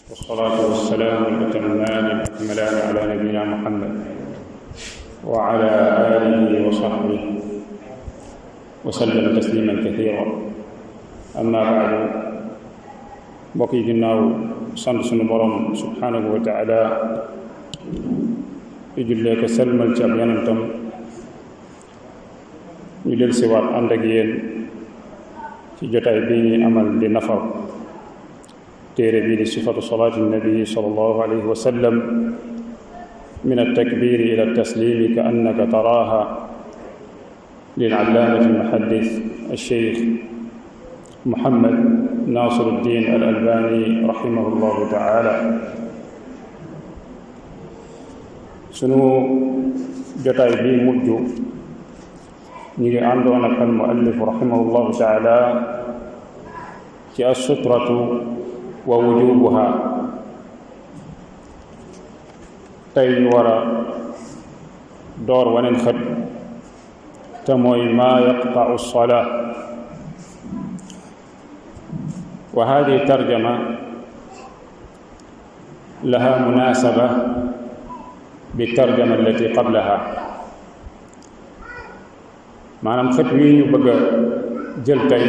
والصلاة والسلام الأتمان الأكملان على نبينا محمد وعلى آله وصحبه وسلم تسليما كثيرا. أما بعد، mbokk yi ginnaaw sant sunu borom subhanahu wa taala di jullee ko selmal ci ab yonentam, ñu del siwaat ànd ak yéen ci jotaay bi ñuy amal di nafar téere bii di sifatu salaati nabi sallallahu alayhi wa sallam min altakbiri ila altaslimi ka annaka taraaha lilallaamati almuhaddis alcheikh Muhammad Nasiruddin al Albani rahimahullahu taala. sunu jotaay bi mujj ñu ngi àndoon ak al muallif rahimahullahu taala ci assutratu wa wujubuha. tey ñu war a door waneen xët te mooy maa yaqta'u salaa. wa hadihi tarjama laha munasaba bi tarjama allati qablaha. maanaam xët wi ñu bëgg a jël tey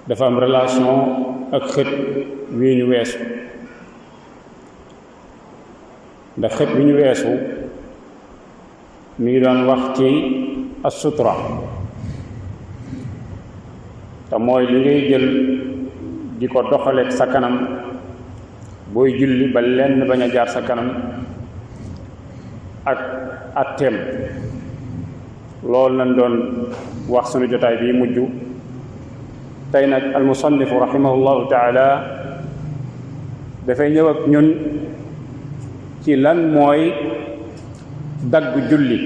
dafa am relation ak xët wi ñu weesu, ndax xët wi ñu weesu mi ngi doon wax ci as-sutra, te mooy li ngay jël di ko doxaleeg sa kanam booy julli ba lenn bañ a jaar sa kanam ak atteem. loolu lañ doon wax sunu jotaay bi mujj. tey nag almusannifu rahimahullahu taala dafay ñëw ak ñun ci lan mooy dagg julli.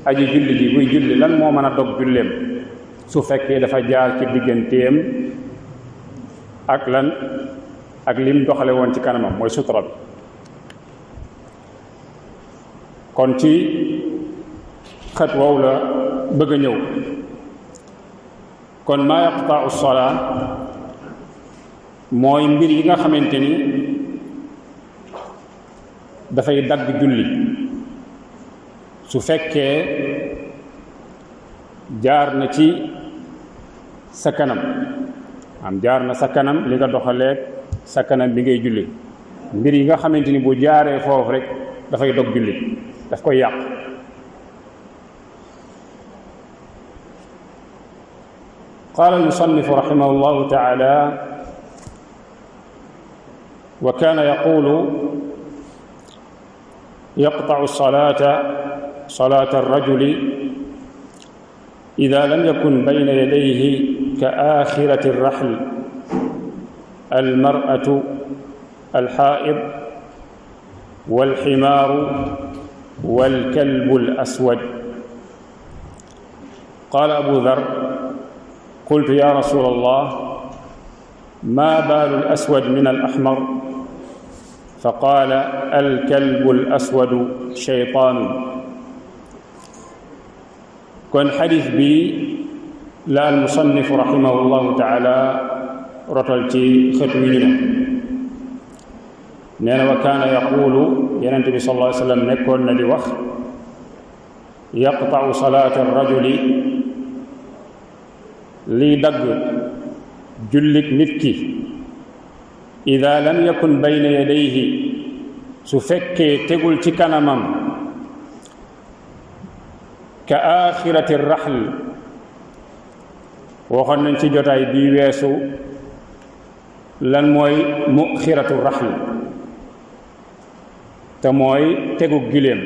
aji julli ji buy julli lan moo mën a dog julleem su fekkee dafa jaar ci digganteem ak lan ak lim doxale woon ci kanamam, mooy sutura bi. kon ci xët wow la bëgg a ñëw. kon maa yaqta'u salaa mooy mbir yi nga xamante ni dafay dagg julli su fekkee jaar na ci sa kanam, jaar na sa kanam li nga doxaleeg sa kanam bi ngay julli. mbir yi nga xamante ni bu jaaree foofu rek dafay dog julli, daf koy yàq. qaala almusannifu rahimahullahu taala wa kaana yaqulu yaqta'u salaata arrajuli ida lam yakun bayna yadayhi ka aaxirati arraxl almar'atu alxaa'id walximaaru walkalbu alaswad. qaala abu dar qultu ya rasul allah ma baalu alaswad min alaxmar fa qaala alkalbu alaswadu shaytaanu. kon xadis bi la almusannifu rahimahullahu taala rotal ci xët wi ñu ne. nee na wa kaana yaquulu, yonent bi sallallahu alayhi wa sallam nekkoon na di wax yaqta'u salaata rajuli, liy dagg jullit nit ki ida lam yakun bayna yadayhi, su fekkee tegul ci kanamam ka aaxirati raxl. waxoon nañ ci jotaay bii weesu lan mooy muxiratu raxl, te mooy tegug giléem.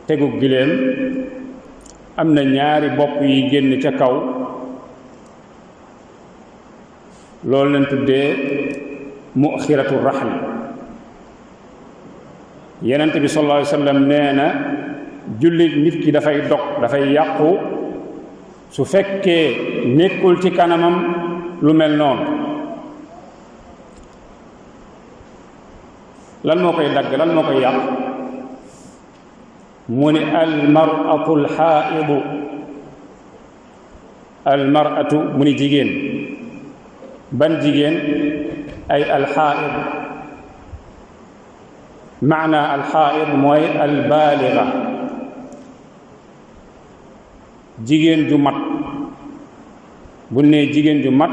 tegug giléem am na ñaari bopp yi génn ca kaw, loolu lañ tuddee muxiratu raxl. Yonent bi sallallahu alayhi wa sallam nee na jullit nit ki dafay dog, dafay yàqu su fekkee nekkul ci kanamam lu mel noonu. lan moo koy dagg, lan moo koy yàq? mu ne almaratu alxaaidu, almaratu mu ni jigéen ban jigéen ay alxaa'id maana alxaa'id mooy albaaliga jigéen ju mat bu ne jigéen ju mat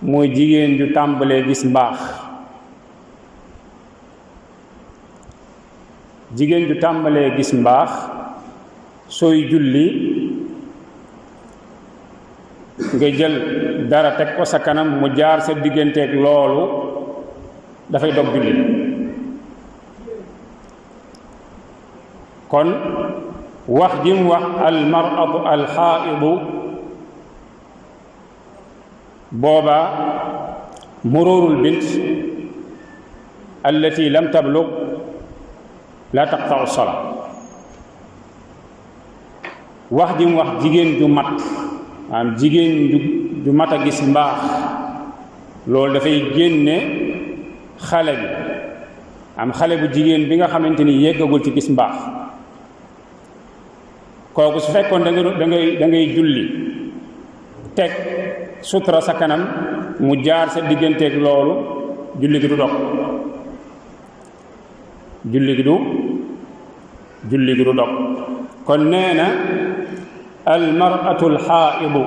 mooy jigéen ju tàmbalee gis mbaax jigéen ju tàmbalee gis mbaax sooy julli nga jël dara teg ko sa kanam mu jaar sa digganteeg loolu dafay dog julli kon wax ji mu wax almaratu alxaaidu booba muruurul bint allati lam tablug la taqta'u salaa wax ji mu wax jigéen ju mat maanaam jigéen ju mat a gis mbaax loolu dafay génne xale bi am xale bu jigéen bi nga xamante ni yeggagul ci gis mbaax kooku su fekkoon da ngay julli teg sutura sa kanam mu jaar sa digganteeg loolu julli gi du dog julli gi du dog kon nee na almaratu alxaaidu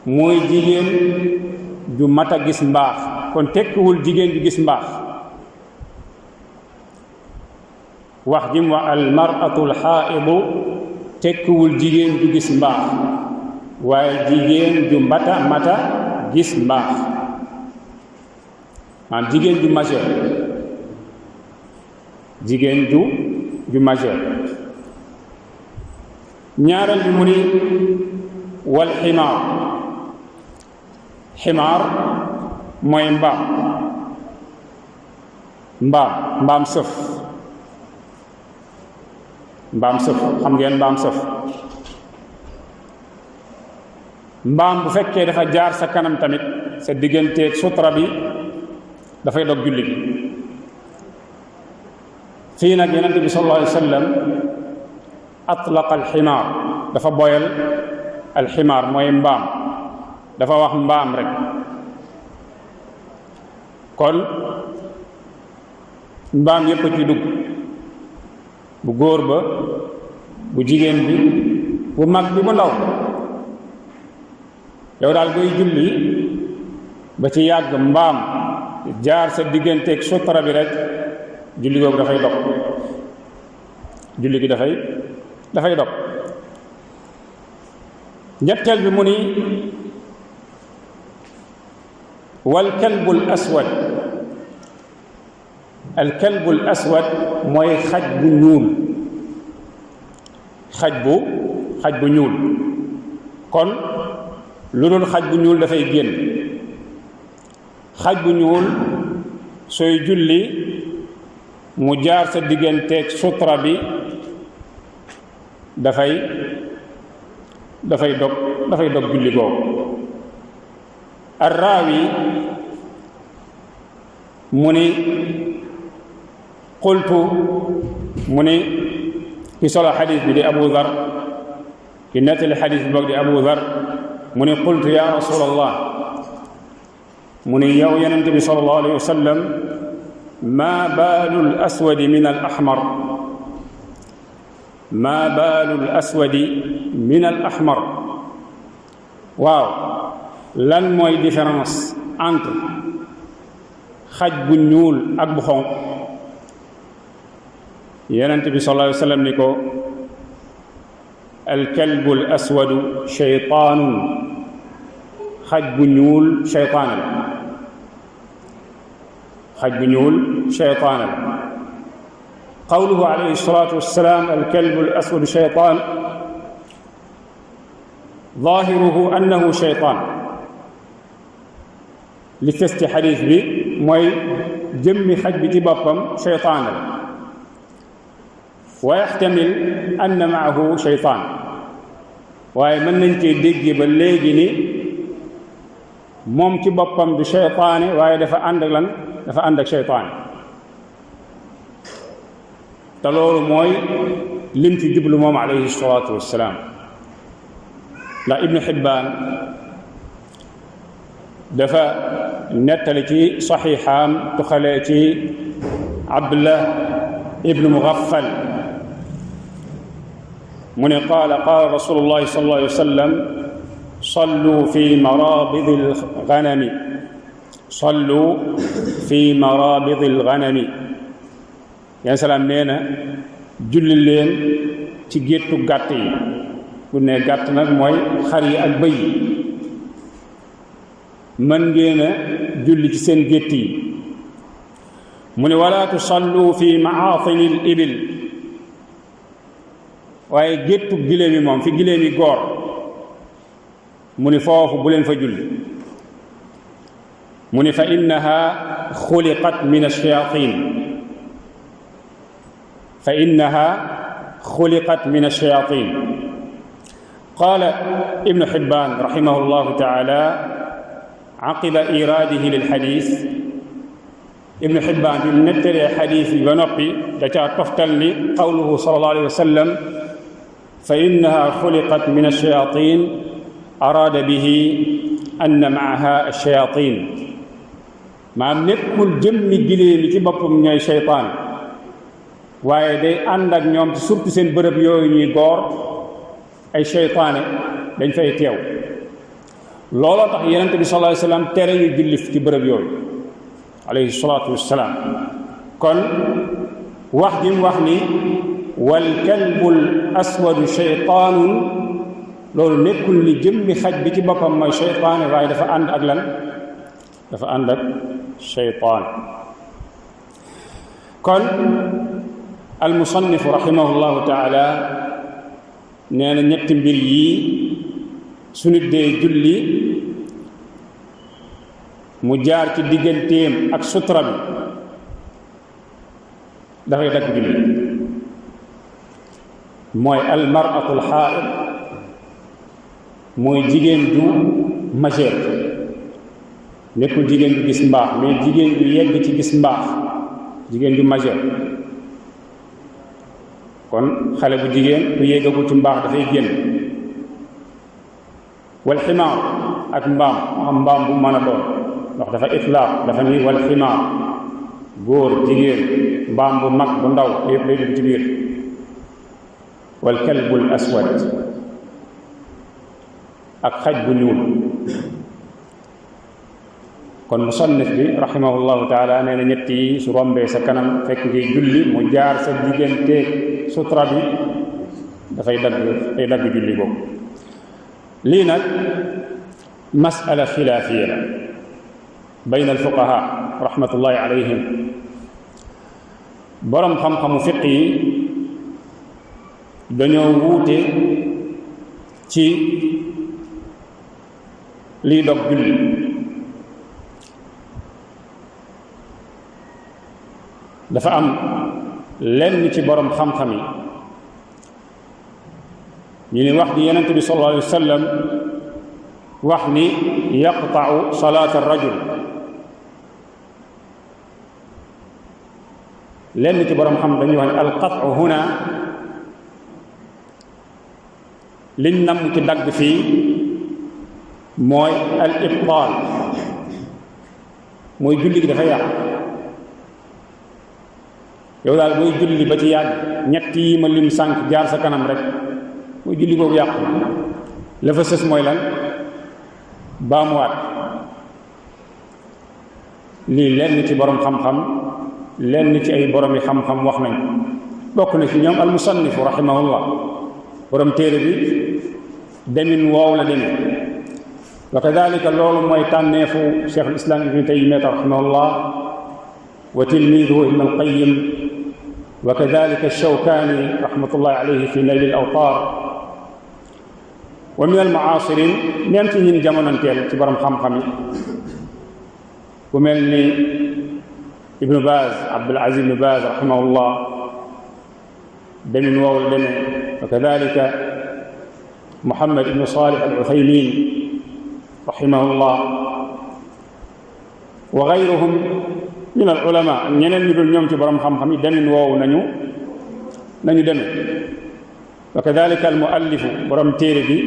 mooy jigéen ju mat a gis mbaax kon tekkiwul jigéen ju gis mbaax wax ji mu wax almaratu alxaaidu tekkiwul jigéen ju gis mbaax waaye jigéen ju mata gis mbaax maanaam jigéen ju majeur jigéen ju majeur ñaareel bi mu ni wal ximaar mooy mbaam sëf xam ngeen mbaam sëf mbaam bu fekkee dafa jaar sa kanam tamit sa digganteeg sutra bi dafay dog julli gi fii nag yonent bi sallallahu alayhi wa sallam atlaqa alximaar dafa boyal alximaar mooy mbaam dafa wax mbaam rek kon mbaam yépp ci dugg bu góor ba bu jigéen bi bu mag bi bu ndaw yow daal booy julli ba ci yàgg mbaam jaar sa digganteeg sutra bi rek julli googu dafay dog julli gi dafay dog ñetteel bi mu ni wal kalbul aswad al kalbul aswad mooy xaj bu ñuul xaj bu ñuul kon lu dul xaj bu ñuul dafay génn xaj bu ñuul sooy julli mu jaar sa digganteeg sutra bi dafay dog julli googu arraawi mu ni qultu mu ni ki solo xadis bi di Abu Dhar ki nettali xadis bi boog di Abu Dhar mu ni qultu ya rasulallah mu ni yow yonent bi sallallahu alayhi wa sallam ma baalul aswadi min al ahmar ma baalul aswadi min al ahmar waaw lan mooy différence entre xaj bu ñuul ak bu xonq yonent bi sallallahu alayhi wa sallam ni ko alkalbu al aswadu shaytaanun xaj bu ñuul shaytaan la xaj bu ñuul shaytaan la qawluhu alayhi salaatu wassalaam alkalbu al aswadu shaytaan zaahiruhu annahu shaytaan li fes ci xadiis bi mooy jëmmi xaj bi ci boppam shaytaan la wa yaxtamil anna maahu shaytaan waaye mën nañ cee déggee ba léegi ni moom ci boppam du shaytaane waaye dafa ànd ak lan dafa ànd ak shaytaane te loolu mooy lim ci jublu moom alayhi salaatu wassalaam ndax ibnu Hibbaan dafa nettali ci saxiixaam tuxalee ci Abdullah ibnu Mughaffal mu ne qaala rasulullahi sallallahu alayhi wa sallam sallu fi marabidi alganami sallu fi marabidi alganami yan salaam nee na julli leen ci géttu gàtt yi bu ne gàtt nag mooy xar yi ak bëy yi mën ngeen a julli ci seen gétt yi mu ne wala tusallu fi maatini l ibil waaye géttu giléem yi moom fi giléem yi goor mu ni foofu bu leen fa julli mu ni fa innaha xuliqat min ash-shayatin fa innaha xuliqat min ash-shayatin qaala ibnu Hibbaan rahimahu llahu taala aqiba iraadihi lil xadiis ibnu Hibbaan bi mu nettalee xadiis yi ba noppi da caa toftal ni qawluhu sallallahu alayhi wa sallam fa innaha xuliqat min ash-shayatin araada bihi anna maaha ash-shayatin maam nekkul jëmmi giléem yi ci boppam ñooy seytaan waaye day ànd ak ñoom ci surtout seen bërëb yooyu ñuy goor ay seytaane dañ fay teew looloo tax yonent bi sallallahu alayhi wa sallam tere ñu julli ci bërëb yooyu alayhi salaatu wassalaam kon wax gi mu wax ni wal kalbul aswadu shaytaanun loolu nekkul ni jëmmi xaj bi ci boppam mooy seytaane waaye dafa ànd ak lan dafa ànd ak seytaan kon al musannifu rahimahullahu taala nee na ñetti mbir yii su nit dee julli mu jaar ci digganteem ak sutra bi dafay dagg julli mooy al mar'atul haa'id mooy jigéen ju majeur nekkul jigéen ju gis mbaax mais jigéen ju yegg ci gis mbaax jigéen ju majeur kon xale bu jigéen bu yeggagul ci mbaax dafay génn wal ximaar ak mbaam moo xam mbaam bu mën a doon ndax dafa itlaaq dafa ni wal ximaar góor jigéen mbaam bu mag bu ndaw yëpp lay dugg ci biir wal kalbul aswad ak xaj bu ñuul kon musannif bi rahimahullahu taala nee na ñett yi su rombee sa kanam fekk ngay julli mu jaar sa diggante sutra bi dafay dagg julli boobu lii nag masala xilaafiya la bayna alfuqaha rahmatullahi alayhim boroom xam-xamu fiq yi dañoo wuute ci lii dog julli dafa am lenn ci boroom xam-xam yi ñu ni wax di yonent bi sallallahu alayhi wa sallam wax ni yaqta'u salaata ar-rajul lenn ci boroom xam dañuy wax ne al-qat'u huna liñ nam ci dagg fii mooy al-ibtaal mooy julli gi dafa yàqu yow daal booy julli ba ci yàgg ñett yi ma lim sànq jaar sa kanam rek mooy julli googu yàqu la fa sës mooy lan baamuwaat lii lenn ci borom xam-xam lenn ci ay boromi xam-xam wax nañ bokk na ci ñoom al-musannifu rahimahullah borom téere bi demin woow la demin wa kadalika loolu mooy tànneefu cheikh al-islam ibn taymiyya rahimahullah wa tilmiduhu ibn al-qayyim wa kadalika ash-shawkani rahmatullahi alayhi fi nayl al-awtar wa min al-mu'asirin même ci ñin jamonanteel ci borom xam-xam yi ku mel ni ibnu Baaz Abdul Aziz ibnu Baaz rahimahullah demin woow la demee wa kadalika Muhammad ibnu Salih al-Uthaymin rahimahullah wa gayruhum min al ulama ñeneen ñu dul ñoom ci borom xam-xam yi demin woowu nañu demee wa kadalika al muallifu borom téere bi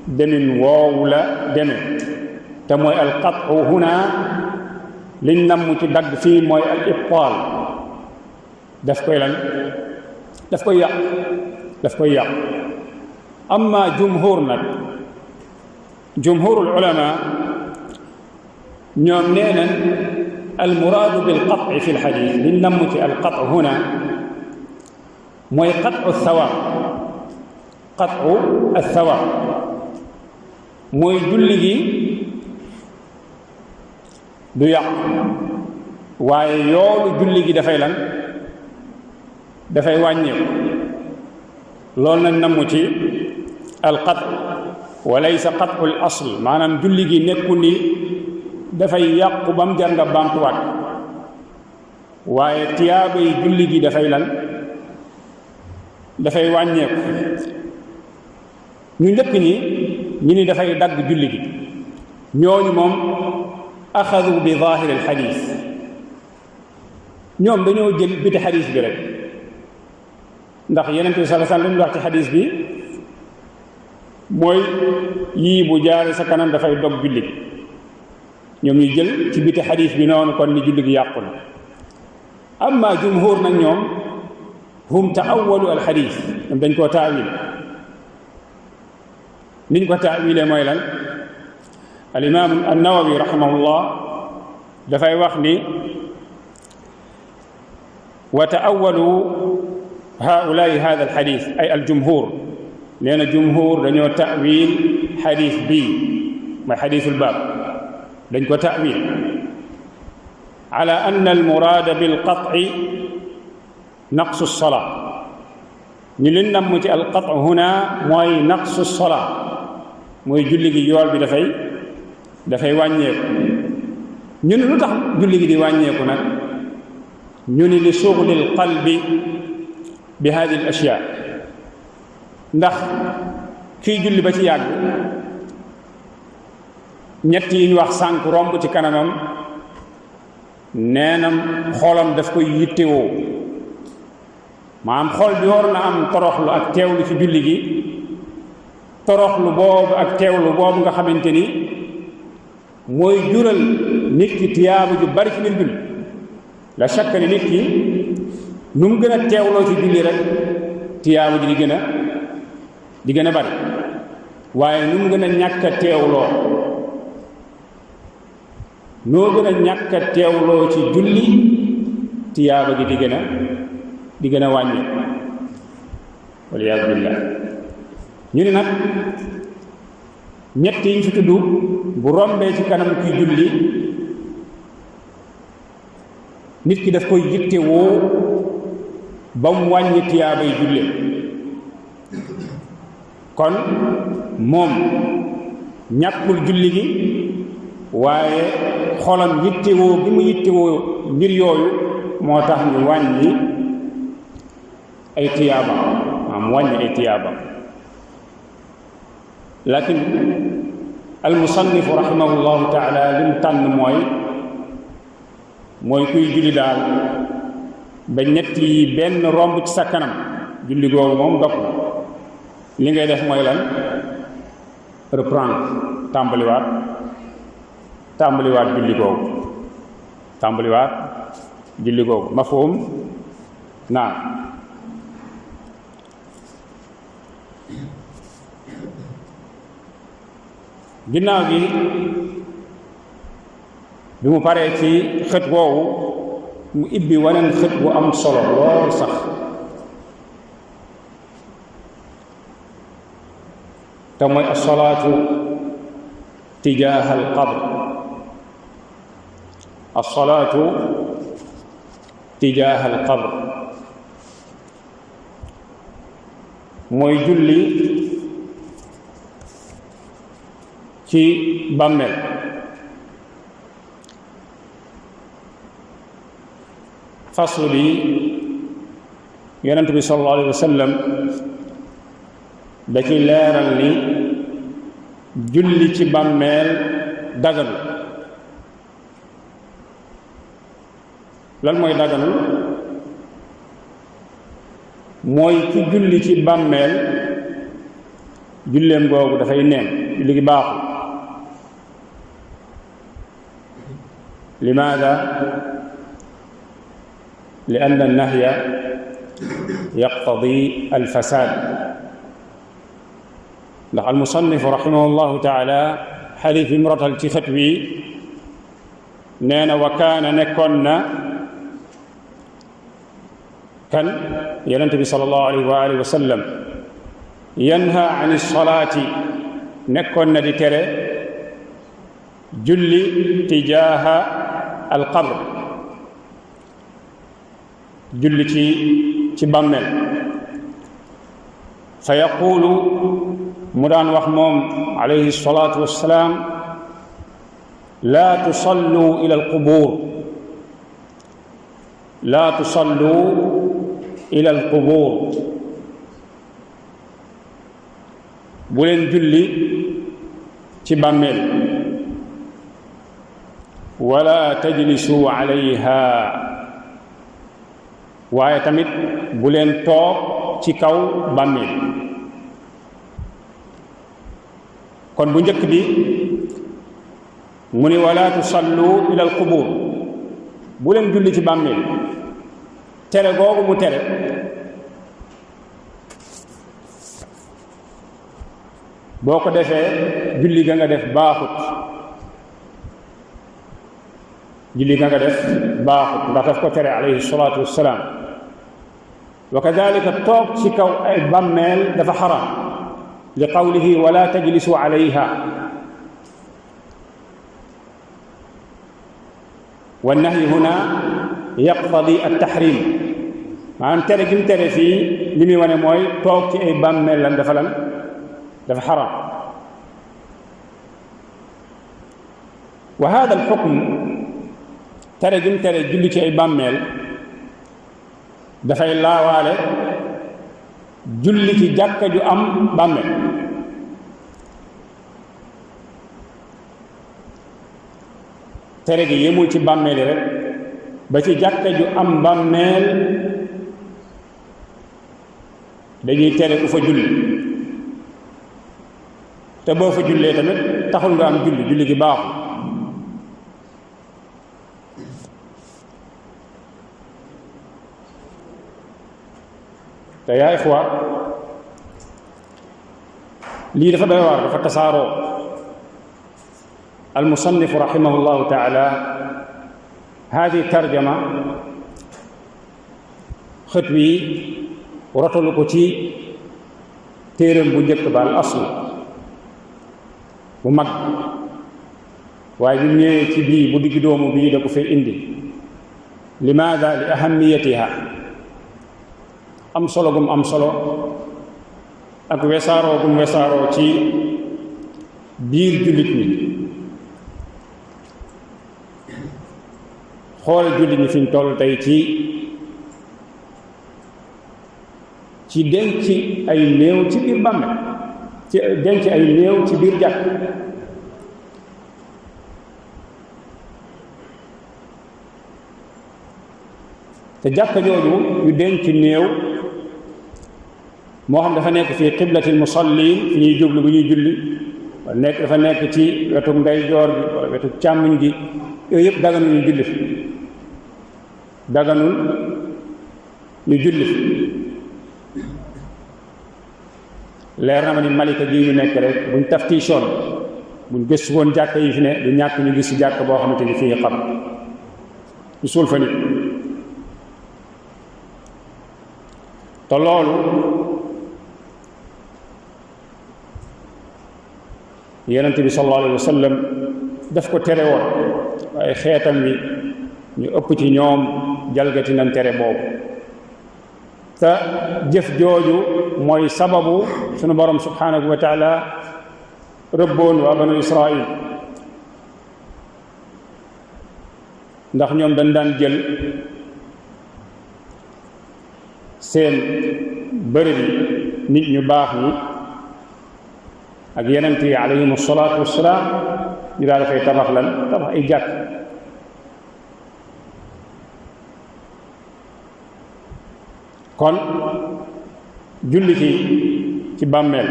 demin woowu la demee te mooy al qat'u huna liñ namm ci dagg fii mooy al ibtaal daf koy lan daf koy yàq amma jumhur nag jumhurul ulama ñoom nee nañ al muraadu bil qat'i fi l xadis liñ namm ci al qat'u huna mooy qat'u thawaab mooy julli gi du yàq waaye yoolu julli gi dafay lan dafay wàññeeku loolu nañ namm ci al qat' wa laysa qat'u al asl maanaam julli gi nekku ni dafay yàqu ba mu jar nga baamtuwaat waaye tiyaaba yi julli gi dafay lan dafay wàññeeku ñu njëkk ñi ñu ni dafay dagg julli gi ñooñu moom axadu bi zaahir al xadiis ñoom dañoo jël biti xadiis bi rek ndax Yonent bi sallallahu alayhi wasallam li mu wax ci xadiis bi mooy yii bu jaare sa kanam dafay dog julli gi ñoom ñu jël ci biti xadiis bi noonu kon ni julli gi yàqu na amma jumhur nag ñoom hum ta'awwalu al xadiis ñoom dañ koo taawil niñ ko taawilee mooy lan al imaam an-Nawawi rahimahullah dafay wax ni wa ta'awwalu haa'ulaa'i haadha al xadiis ay al jumhur nee na jumhur dañoo taawil xadiis bii mooy xadiisul baab dañ ko taawil ala anna al muraada bil qat'i naqsu salaa ñu leen namm ci al qat'u huna mooy naqsu salaa mooy julli gi yool bi dafay wàññeeku ñu ne lu tax julli gi di wàññeeku nag ñu ni li shughli al qalbi bi hadihi al ashyaa ndax kii julli ba ci yàgg ñett yi ñu wax sànq romb ci kanamam neenam xoolam daf koy yittewoo maanaam xool bi war na am toroxlu ak teewlu ci julli gi toroxlu boobu ak teewlu boobu nga xamante ni mooy jural nit ki tiyaaba ju bari ci biir julli la shakka ni nit ki nu mu gën a teewloo ci julli rek tiyaaba ji di gën a bari waaye nu mu gën a ñàkk a teewloo noo gën a ñàkk a teewloo ci julli tiyaaba ji di gën a wàññi waliyaadu billah ñu ne nag ñett yi ñu fi tudd bu rombee ci kanam kuy julli nit ki daf koy yitte woo ba mu wàññi tiyaabay julle kon moom ñàkkul julli gi waaye xolam yitte woo bi mu yitte woo mbir yooyu moo tax ñu wàññi ay tiyaaba wàññi ay tiyaaba lakin almusannifu rahimahullahu taala li mu tànn mooy kuy julli daal ba ñett yi benn romb ci sa kanam julli googu moom dog li ngay def mooy lan reprendre tàmbaliwaat julli googu mafhum naam ginnaaw gi bi mu paree ci xët woowu mu ibbi waneen xët bu am solo lool sax te mooy as-salaatu tijaaha al-qabr as-salaatu tijaaha al-qabr mooy julli ci bàmmeel faslu bi yonent bi sallallahu alayhi wa sallam da ci leeral ni julli ci bàmmeel daganul lan mooy daganul mooy ci julli ci bàmmeel julleem googu dafay neen julli gi baaxul لماذا؟ لأن النهي يقتضي الفساد. ndax المصنف رحمه الله تعالى xadiis bi mu rotal ci xët wi nee na wa kaana nekkoon na kan yonent bi sallallahu alayhi wa alihi wa sallam yanha an salaati nekkoon na di tere julli tijaaha alqabr, julli ci bàmmeel. fa yaqulu mu daan wax moom alayhi salaatu wassalaam laa tusallu ila alqubur, laa tusallu ila alqubur, bu leen julli ci bàmmeel. wala tajlisu alayha, waaye tamit bu leen toog ci kaw bàmmeel. kon bu njëkk bi mu ni wala tusallu ila alqubur, bu leen julli ci bàmmeel. tere googu mu tere boo ko defee julli ga nga def baaxut, julli ga nga def baaxut ndax daf ko tere alayhi salaatu wassalaam. wa kadalika toog ci kaw ay bàmmeel dafa xaram li qawlihi wala tajlisu alayha. wannahyu huna yaqtadi at-tahrim, maanaam tere gi mu tere fii li muy wane mooy toog ci ay bàmmeel dafa xaram. wa hada al-hukm, tere gi mu tere julli ci ay bàmmeel dafay laawaale julli ci jàkka ju am bàmmeel. tere gi yemul ci bàmmeel rek, ba ci jàkka ju am bàmmeel dañuy tere ku fa julli. te boo fa jullee tamit taxul nga am julli gi baaxul. te yaa ixwa lii dafa doy waar, dafa tasaaroo. المصنف رحمه الله تعالى هذه الترجمة xët wi rotalu ko ci téeram bu njëkk ba al asl bu mag, waaye bi ñëwee ci bii bu digg doomu bii da ko fay indi. limaada? li ahamiyatiha, am solo gum am solo ak wesaaroo gum wesaaroo ci biir jullit ñi. xool jullit ñi fi ñu toll tey ci denc ay néew ci biir bàmmeel, ci denc ay néew ci biir jàkk. te jàkk jooju yu denc néew moo xam dafa nekk fii qiblatil musallin fi ñuy jublu bu ñuy julli, wala dafa nekk ci wetu ndeyjoor bi wala wetu càmmuñ gi, yooyu yëpp daganul ñu julli fi, daganul ñu julli fi. leer na ma ni Malika gi ñu nekk rek buñ taftiisoon, buñ gëstu woon jàkk yi fi ne du ñàkk ñu gis ci jàkk boo xamante ni fii xam ñu suul fa nit. te loolu yonent bi sallallahu alayhi wa sallam daf ko tere woon, waaye xeetam wi ñu ëpp ci ñoom jalgati nañ tere boobu. te jëf jooju mooy sababu sunu borom subhanahu wa taala rëbboon waa banu Israil, ndax ñoom dañ daan jël seen bërëb yi nit ñu baax ñi ak yonent yi alayhimu salaatu wassalaam ñu daal dafay tabax ay jàkk. kon julli ci bàmmeel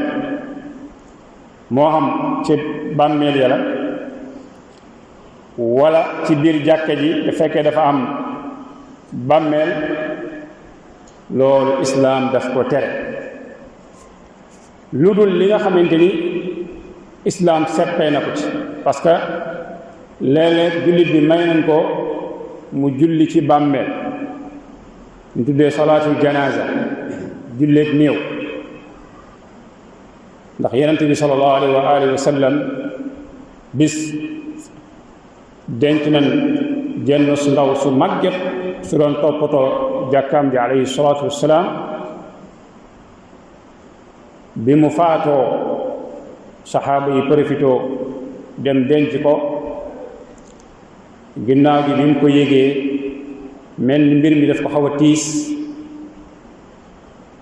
moo xam ci bàmmeel ya la wala ci biir jàkka ji te fekkee dafa am bàmmeel loolu islaam daf ko tere lu dul li nga xamante ni islaam seppee na ko ci parce que léeg-léeg jullit bi may nañ ko mu julli ci bàmmeel ñu tuddee salaatul janaasa julleeg néew ndax yonent bi sallallahu alayhi wa alihi wa sallam bis denc nañ jenn su ndaw su màgget su doon toppatoo jàkkaam ji alayhi salaatu wassalaam bi mu faatoo saxaaba yi profitoo dem denc ko ginnaaw gi bi mu ko yégee mel ni mbir mi daf ko xaw a tiis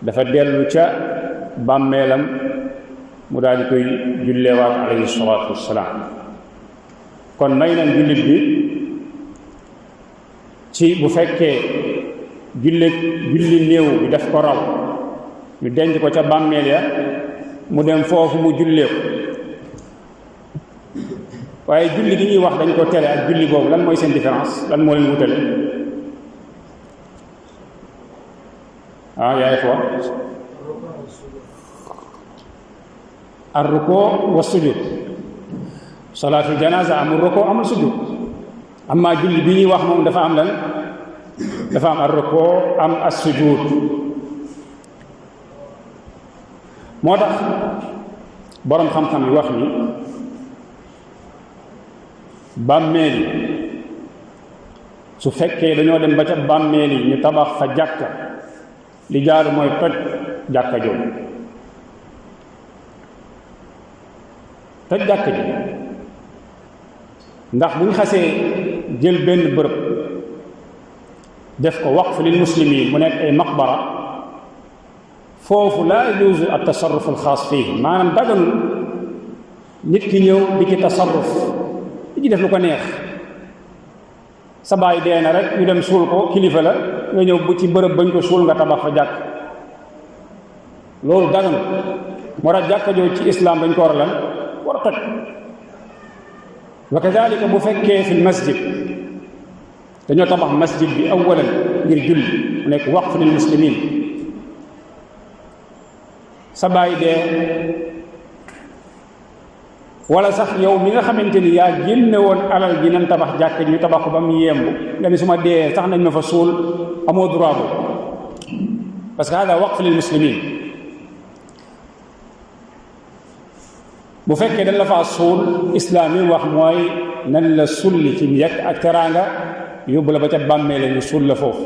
dafa dellu ca bàmmeelam mu daal di koy julleewaat alayhi salaatu wassalaam kon may nañ jullit bi ci bu fekkee julli néew bi daf ko raw ñu denc ko ca bàmmeel ya mu dem foofu mu jullee ko waaye julli gi ñuy wax dañ ko tere ak julli boobu lan mooy seen différence lan moo leen wutale yaay ko ar rukoo wa sujud salaatul janaasa amul rukoo amul sujud amma julli bi ñuy wax moom dafa am lan dafa am ar rukoo am as sujud moo tax boroom xam-xam yi wax ni bàmmeel yi su fekkee dañoo dem ba ca bàmmeel yi ñu tabax fa jàkka li jaaru mooy toj jàkka jooju toj jàkka ji ndax bu ñu xasee jël benn bërëb def ko waqf lil muslimin mu nekk ay maqbara foofu laa yajuuzu at tasarruf al xaas fii maanaam daganul nit ki ñëw di ci tasarruf di ci def lu ko neex sa baay dee na rek ñu dem suul ko kilifa la nga ñëw bu ci bërëb bañ ko suul nga tabax fa jàkk loolu daganul moo tax jàkka jooju ci islam dañ ko war a lan war a toj wa kadalika bu fekkee fi masjid dañoo tabax masjid bi awalan ngir julli mu nekk waqf lil muslimin sa baay dee wala sax yow mi nga xamante ni yaa génne woon alal ji nan tabax jàkk ñu tabax ko ba mu yemb nga ni su ma dee sax nañ ma fa suul amoo droit boobu parce que hada waqf lil muslimin bu fekkee dañ la faa suul islaam yi wax mooy nan la sulli ci njëkk ak teraanga yóbbu la ba ca bàmmeel ñu suul la foofu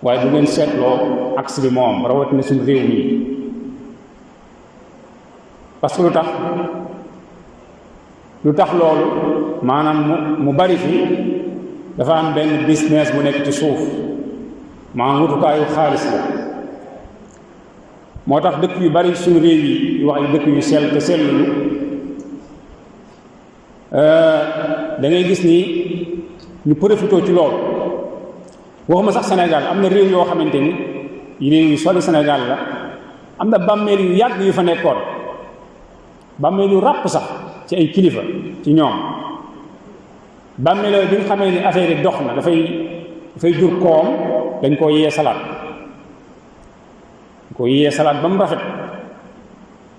waaye bu ngeen seetloo axe bi moom rawatina suñu réew mi parce que lu tax loolu maanaam mu bari fi dafa am benn business bu nekk ci suuf maanaam wutukaayu xaalis la moo tax dëkk yu bari suñu réew yi yu wax ay dëkk yu sell te selluñu da ngay gis ni ñu profitoo ci loolu waxuma sax Sénégal am na réew yoo xamante ni réew yu sori Sénégal la am na bàmmeel yu yàgg yu fa nekkoon bàmmeel yu ràpp sax ci ay kilifa ci ñoom bàmmeel yooyu bi nga xamee ni affaire yi dox na dafay jur koom dañ koo yee salaat ba mu rafet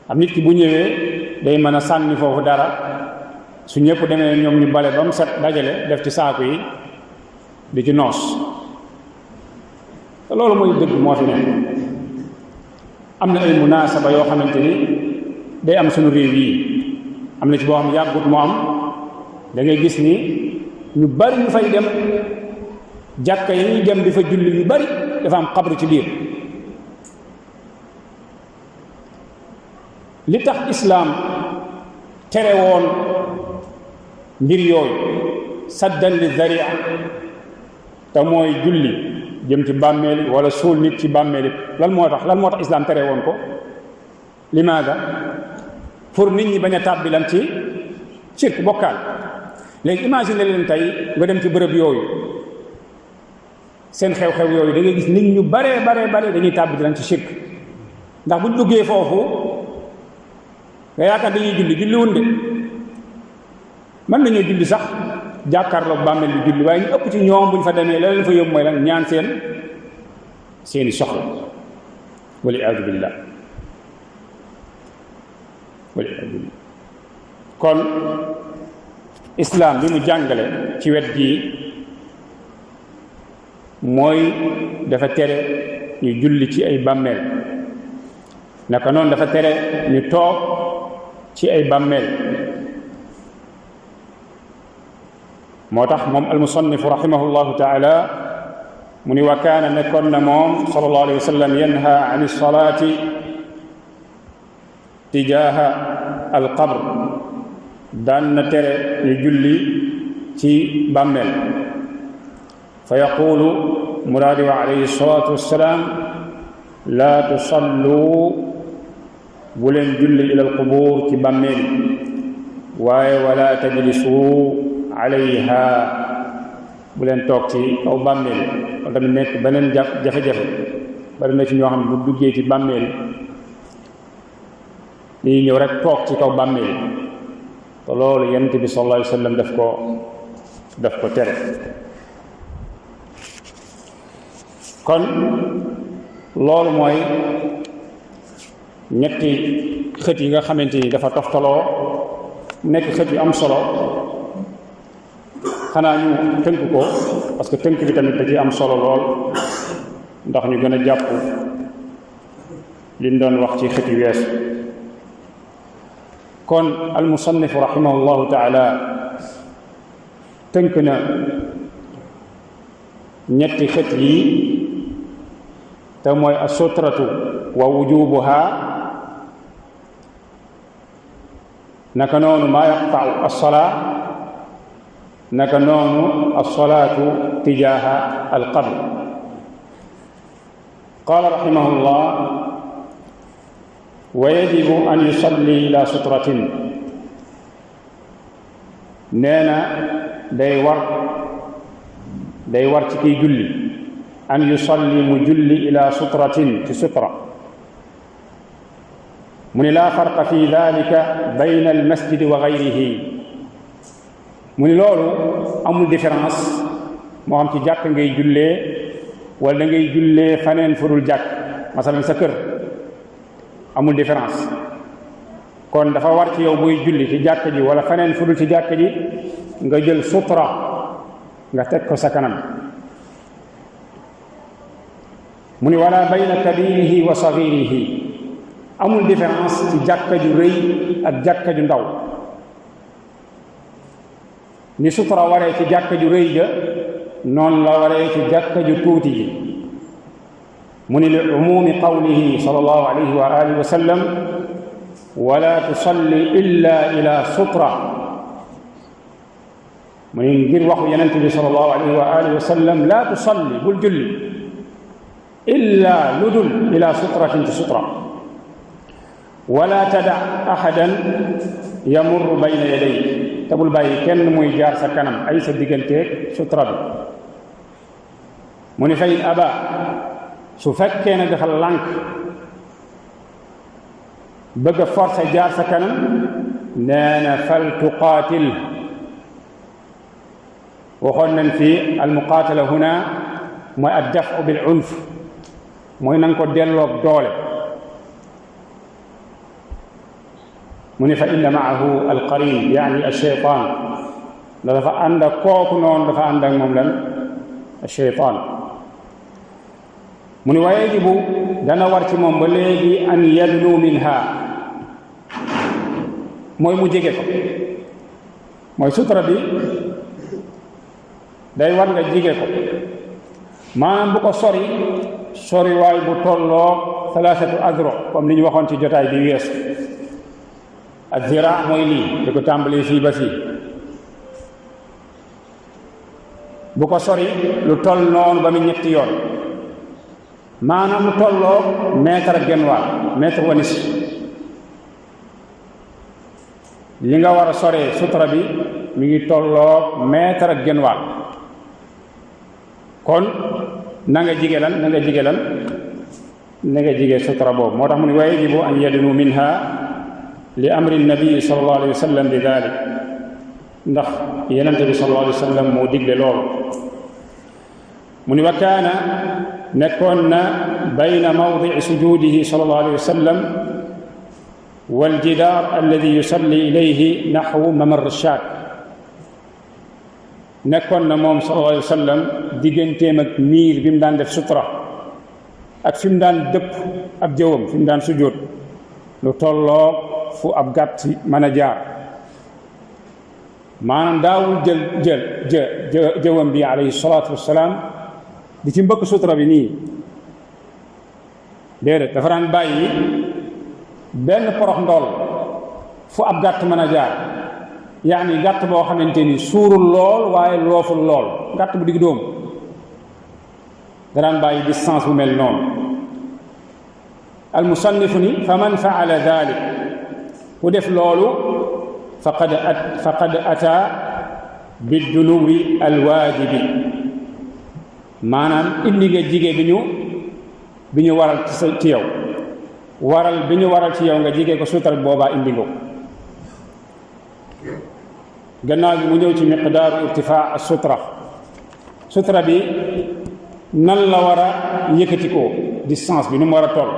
am nit ki bu ñëwee day mën a sànni foofu dara su ñëpp demee ñoom ñu bale ba mu set dajale def ci saaku yi di ci noos te loolu mooy dëgg moo fi ne am na ay munaasaba yoo xamante ni day am suñu réew yi am na ci boo xam yàggut moo am da ngay gis ni ñu bari ñu fay dem jàkka yi ñuy dem di fa julli yu bari dafa am xabru ci biir li tax islaam tere woon mbir yooyu saddan li zaria te mooy julli jëm ci bàmmeel wala suul nit ci bàmmeel lan moo tax islaam tere woon ko limaada pour nit ñi bañ a tàbbi lan ci shirk bokkaal léegi imagine leen tey nga dem ci bërëb yooyu seen xew-xew yooyu da ngay gis nit ñu bare dañuy tàbbi di lan ci shirk ndax buñ duggee foofu nga yaakaar dañuy julli wun de mën nañoo julli sax jàkkaarloog bàmmeel bi julli waaye ñu ëpp ci ñoom bu ñu fa demee la leen fa yóbbu mooy lan ñaan seeni soxla wal iyaadu billah kon islaam bi mu jàngale ci wet gii mooy dafa tere ñu julli ci ay bàmmeel naka noonu dafa tere ñu toog ci ay bàmmeel moo tax moom almusannifu rahimahullahu taala mu ni wa kaana nekkoon na moom sallallahu alayhi wa sallam yanha an alsalaati tijaaha alqabr daan na tere ñu julli ci bàmmeel fa yaqulu mu daa di wax alayhi salaatu wassalaam laa tusallu bu leen julli ila alqubuur ci bàmmeel waaye wala tajlisu alayha bu leen toog ci kaw bàmmeel loolu tamit nekk beneen jafe-jafe bari na ci ñoo xam ne bu duggee ci bàmmeel dañuy ñëw rek toog ci kaw bàmmeel te loolu yonent bi sallallahu alayhi wa sallam daf ko tere kon loolu mooy ñetti xët yi nga xamante ni dafa toftaloo nekk xët yu am solo xanaa ñu tënk ko parce que tënk bi tamit da ci am solo lool ndax ñu gën a jàpp liñ doon wax ci xët yu weesu kon almusannifu rahimahullahu taala tënk na ñetti xët yi te mooy asutratu wa wujubuha naka noonu maa yaqta'u as-salaa naka noonu as-salaatu tijaaha al-qabr qaala rahimahullah wa yajibu an yusalli ila sutratin nee na day war ci kiy julli an yusalli mu julli ila sutratin ci sutra mu ni laa farqa fi dalika bayna almasjidi wa gayrihi mu ni loolu amul différence moo xam ci jàkk ngay jullee wala da ngay jullee faneen furul jàkk masalan sa kër amul différence kon dafa war ci yow buy julli ci jàkk ji wala faneen furul ci jàkk ji nga jël sutra nga teg ko sa kanam mu ni wala bayna kabirihi wa sagirihi amul différence ci jàkka ju rëy ak jàkka ju ndaw ni sutura waree ci jàkka ju rëy ja noonu la waree ci jàkka ju tuuti ji mu ni li umumi qawlihi sallallahu alayhi wa alihi wa sallam wala tusalli illa ila sutra mu ni ngir waxu yonent bi sallallahu alayhi wa alihi wa sallam la tusalli bul julli illa ludul ila sutratin ci sutra wala tada ahadan yamurru bayna yadayk te bul bàyyi kenn muy jaar sa kanam ay sa digganteeg sutra bi mu ni fay aba su fekkee ne dafa lànk bëgg a forcé jaar sa kanam nee na fal tuqaatil waxoon nañ fii almuqaatala huna mooy addafu bil unf mooy na nga ko delloog doole mu ni fa inna maahu alqarin yaani alcheytaan da dafa ànd ak kooku noonu dafa ànd ak moom lan alcheytaan mu ni wa yajibu dana war ci moom ba léegi an yadnu minha mooy mu jege ko mooy sutura bi day war nga jege ko maanaam bu ko sori waay bu tolloo thalathatu adro comme li ñu waxoon ci jotaay bi weesu ak zira mooy lii di ko tàmbalee fii ba fii bu ko sori lu toll noonu ba mu ñetti yoon maanaam lu tolloo mètre ak genn wàll mètre wa nisf li nga war a soree sutura bi mi ngi tolloo mètre ak genn wàll kon na nga jige lan na nga jige sutura boobu moo tax mu ne wa yajibu an yadnu minha li amri nabii sallallahu alayhi wa sallam bi dalik ndax yenente bi sallallahu alayhi wa sallam moo digle loolu mu ni wa kaana nekkoon na bayna mawdici sujuudihi sallallahu alayhi wa sallam waljidaar alladi yusalli ilayhi naxwu mamar shaat nekkoon na moom sallallahu alayhi wa sallam digganteem ak miir bi mu daan def sutura ak fi mu daan dëpp ab jëwam fi mu daan sujjóot lu tolloo fu ab gàtt mën a jaar maanaam daawul jëwam bi alayhi salaatu wassalaam di ci mbëkk sutura bi nii déedéet dafa daan bàyyi benn porox ndool fu ab gàtt mën a jaar yaani gàtt boo xamante ni suurul lool waaye looful lool gàtt bu digg dóomu da daan bàyyi distance bu mel noonu almusannifu ni fa man faala dalik ku def loolu faqad ata bidunuwi alwaajibi maanaam indi nga jige bi ñu waral ci yow bi ñu waral ci yow nga jige ko suutal boobaa indi nga ko gannaaw gi mu ñëw ci miqdaaru irtifaa sutra bi nan la war a yëkkatikoo distance bi nu mu war a toll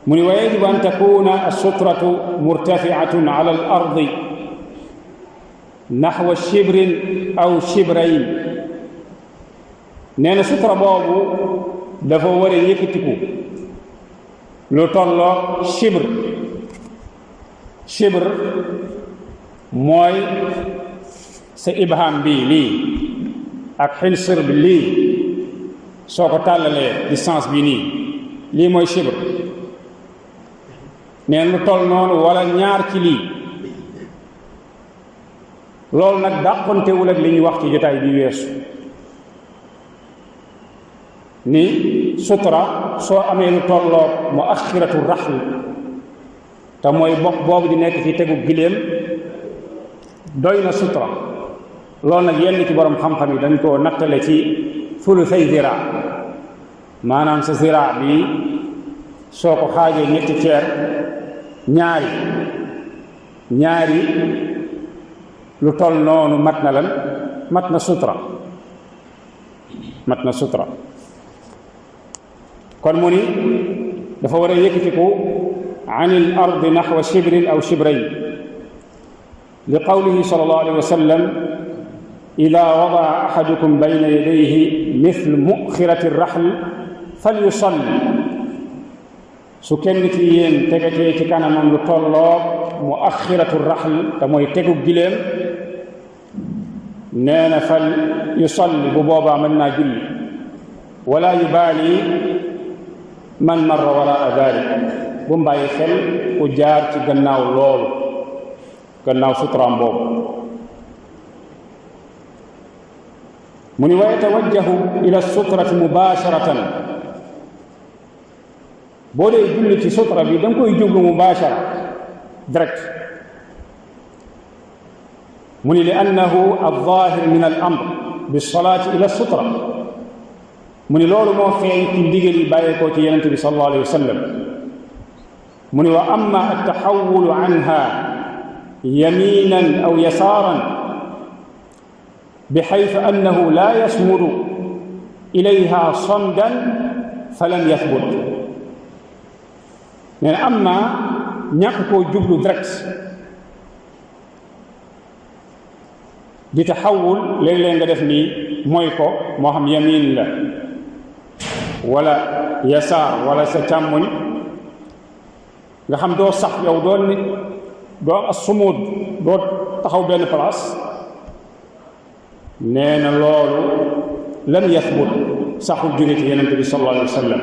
mu ni wa yajibu an takuna assutratu murtafiatun ala al ardi naxwa shibrin aw shibrayn nee na sutra boobu dafa war a yëkkatiku lu tolloo shibr mooy sa ibham bi lii ak xinsir bi lii soo ko tàllalee distance bi nii lii mooy shibr neen lu toll noonu wala ñaar ci lii loolu nag dàqontewul ak li ñuy wax ci jotaay bi weesu ni sutura soo amee lu tolloo mu axiratu raxl te mooy bopp boobu di nekk ci tegu giléem doy na sutura loolu nag yenn ci borom xam-xam yi dañ koo nattale ci sulusay zira maanaam sa zira bi soo ko xaajee ñetti ceer ñaari lu toll noonu mat na lan mat na sutura kon mu ni dafa war a yëkkatiku an il ardi naxwa shibrin aw shibrayn li qawlihi sallallahu alayhi wa sallam ida wadaa ahadukum bayna yadayhi mithlu muxirati raxl falyusalli su kenn ci yéen tegatee ci kanamam lu tolloo mu axiratu raxl te mooy tegu giléem nee na fal yusalli bu boobaa mën naa julli wala yubaali man marra waraa dalik bu mu bàyyi xel ku jaar ci gannaaw loolu gannaaw suturaam boobu mu ni wa yatawajjahu ila sutrati mubasharatan boo dee julli ci sutra bi da nga koy jublu mubashara direct mu ni li annahu al-zahir min al-amr bis-salati ila sutra mu ni loolu moo feeñ ci ndigal yi bàyyeekoo ci yonent bi sallallahu alayhi wa sallam mu ni wa amma at-tahawwulu anha yaminan aw yasaaran bixaytu annahu laa yasmudu ilayha samdan falam yathbut nee na am naa ñàkk koo jublu direct di taxawul léeg-léeg nga def nii mooy ko moo xam yamin la wala yasaar wala sa càmmoñ nga xam doo sax yow doo as sumuud doo taxaw benn place nee na loolu lam yathbut saxul jóge ci yonent bi sallallahu alayhi wa sallam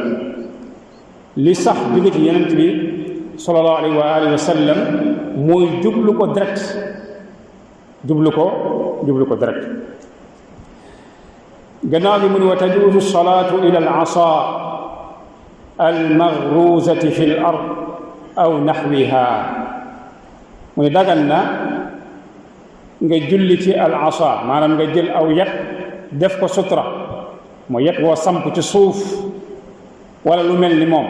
li sax jóge ci yonent bi sallallahu alayhi wa alihi wa sallam mooy jublu ko direct gannaaw bi mu ni wa tajuuzu salaatu ila al asaa al magruuzati fi l ard aw naxwiha mu ni dagan na nga julli ci al asaa maanaam nga jël aw yat def ko sutra mooy yat woo samp ci suuf wala lu mel ni moom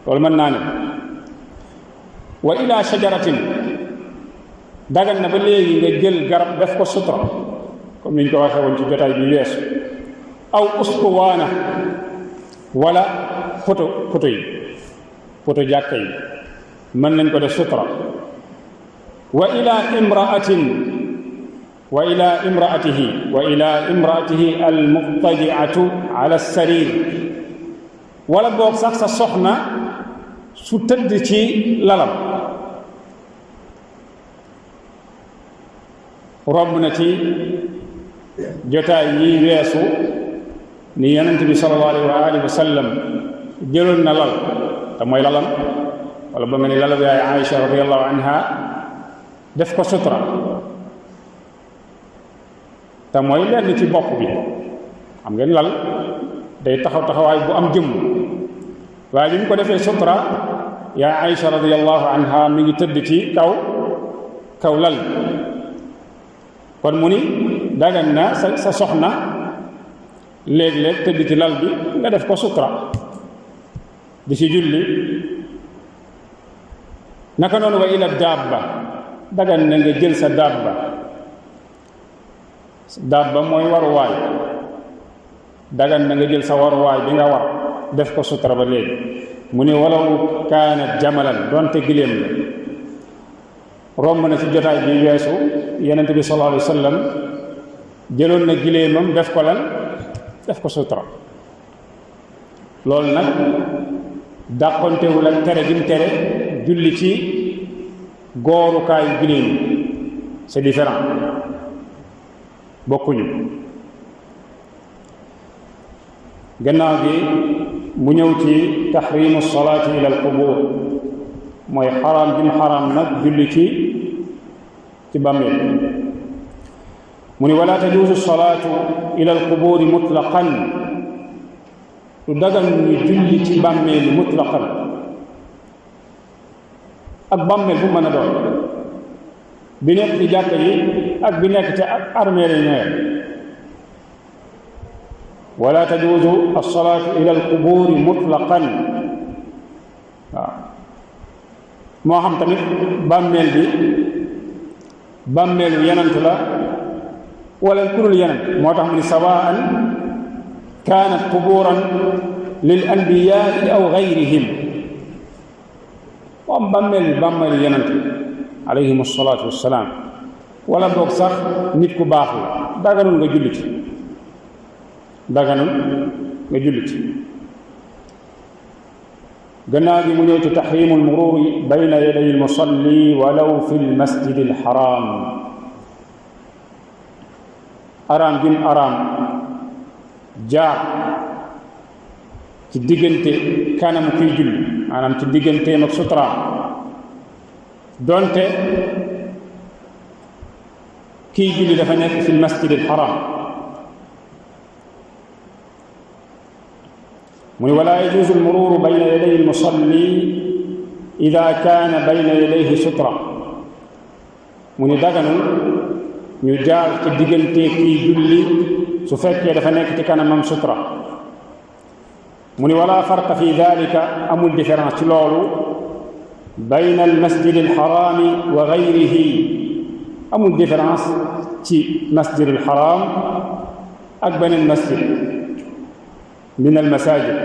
loolu mën naa ne wa ila shajaratin dagan na ba léegi nga jël garab def ko sutra comme niñ ko waxee woon ci jotaay bi weesu aw uskuwaana wala poto yi poto jàkka yi mën nañ ko def sutra wa ila imraatihi almuttaji'atu ala sarir wala boog sax sa soxna su tëdd ci lalam romb na ci jotaay yi weesu ni yonent bi sallallahu alayhi wa sallam jëloon na lal te mooy lalam wala ba nga ni lala bi yaay Aïcha radiyallahu anha def ko sutra te mooy lenn ci bopp bi xam ngeen lal day taxawaay bu am jëmm waaye bi mu ko defee sutra yaay Aïcha radiyallahu anha mi ngi tëdd ci kaw lal kon mu ni dagan na sa soxna léeg-léeg tëdd ci lal bi nga def ko sutra di ci julli naka noonu wa ila dabba dagan na nga jël sa dabba mooy waruwaay dagan na nga jël sa waruwaay bi nga war def ko sutra ba léegi mu ne walaw kaanat jamalan doonte giléem la romb na ci jotaay bi weesu yonent bi sallallahu alayhi wa sallam jëloon na giléemam def ko sutra loolu nag dàqontewul ak tere gi mu tere julli ci goorukaayu giléem c'est différent bokkuñu gannaaw gi mu ñëw ci taxrimu salaati ila al qubur mooy xaraam gi mu xaraam nag julli ci bàmmeel mu ni wala tajuuzu salaatu ila al quburi mutlaqan lu dagal ñu julli ci bàmmeel mutlaqan ak bàmmeel bu mën a doon bi nekk ci jàkka yi ak bi nekk ci armeel yi ñooy wala tajuuzu alsalaatu ila alqubuuri mutlaqan waaw moo xam tamit bàmmeel bi bàmmeelu yenant la wala ku dul yenant moo tax mu ni sawaan kaanat qubuuran lil anbiyaai aw gayrihim moom bàmmeel bi bàmmeelu yenant alayhim asalaatu wassalaam wala boog sax nit ku baax la daganul nga julli ci gannaaw gi mu ñëw ci taxrimu almururi bayna yaday almusalli walaw fi lmasjidi alxaram araam gim araam jaar ci diggante kanam kuy julli maanaam ci digganteem ak sutraam donte kiy julli dafa nekk fi lmasjidi alxaram mu ni wala yajuuzu almururu bayna yaday almusalli ida kaana bayna yadayhi sutra mu ni daganul ñu jaar ci diggante kiy julli su fekkee dafa nekk ci kanamam sutra mu ni wala farqa fi dalika amul différence ci loolu bayna almasjid alxaraami wa gayrihi amul différence ci masjid alxaraam ak beneen masjid min almasajid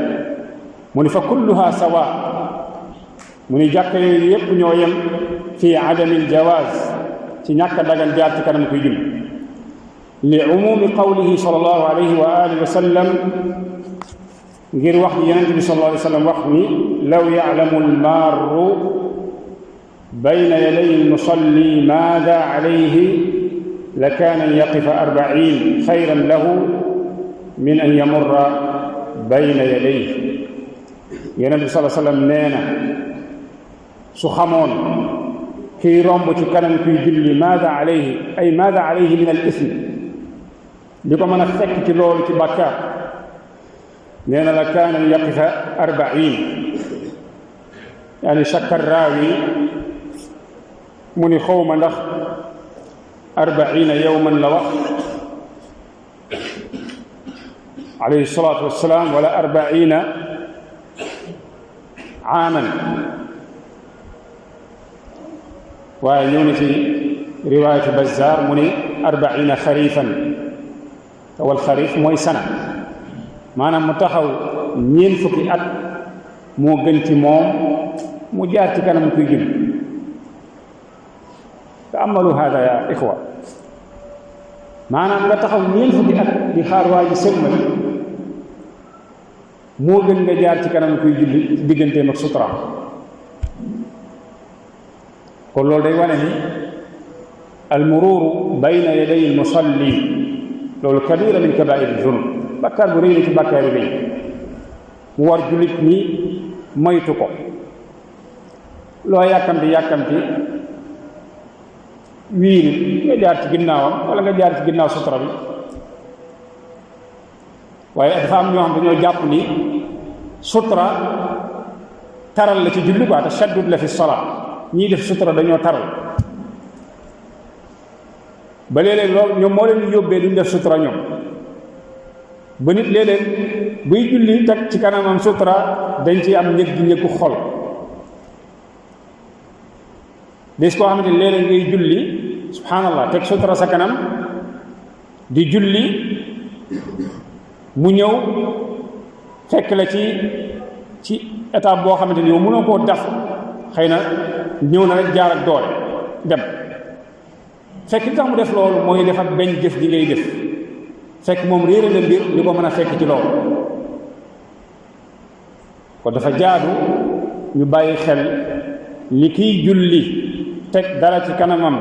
mu ni fa kulluha sawa mu ni jàkka yooyu yépp ñoo yem fi adami aljawaaz ci ñàkk a dagan jaar ci kanam kuy julli li umumi qawlihi sallallahu alayhi wa alihi wa sallam ngir wax bi yonent bi sallallahu alayhi wa sallam wax ni law ya'lamu almarru bayna yaday almusalli maada alayhi la kaana an yaqifa 40 xayran lahu min an yamurra bayna yadayhi yonent bi sallallahu alayhi wa sallam nee na su xamoon kiy romb ci kanam kuy julli maada alayhi ay maada alayhi min al ism li ko mën a fekk ci loolu ci bàkkaar nee na la kaana yaqifa 40 yaani shakka raawi mu ni xawma ndax 40 yawman la wax alayhi salaatu wassalaam wala 40 aaman waaye ñëw na ci riwaayatu Bazzaar mu ni 40 xarifan te wal xarif mooy sana maanaam mu taxaw ñeent fukki at moo gën ci moom mu jaar ci kanam kuy julli ta'ammalu hada ya ixwa maanaam nga taxaw ñeent fukki at di xaar waa ji sëlmal moo gën nga jaar ci kanam kuy julli ci digganteem ak sutura kon loolu day wane ni almururu bayna yaday almusalli loolu kabira min kabair al-zunub bàkkaar bu rëy la ci bàkkaar yi rëy mu war jullit ñi moytu ko loo yàkkamti wiiri nga jaar ci ginnaawam wala nga jaar ci ginnaaw sutura bi waaye dafa am ñoo xam dañoo jàpp ni sutura taral la ci julli quoi tashaddud la fi salaat ñii def sutura dañoo taral ba léeg-léeg loolu ñoom moo leen yóbbee duñ def sutura ñoom ba nit léeg-léeg buy julli teg ci kanamam sutura dañ ci am ñëggu xol des koo xamante ne léeg-léeg ngay julli subhanallah teg sutura sa kanam di julli mu ñëw fekk la ci étape boo xamante ni yow mënoo koo daf xëy na ñëw na rek jaar ak doole dem fekk li tax mu def loolu mooy def ak benn jëf ji ngay def fekk moom réere la mbir li ko mën a fekk ci loolu kon dafa jaadu ñu bàyyi xel li kiy julli teg dara ci kanamam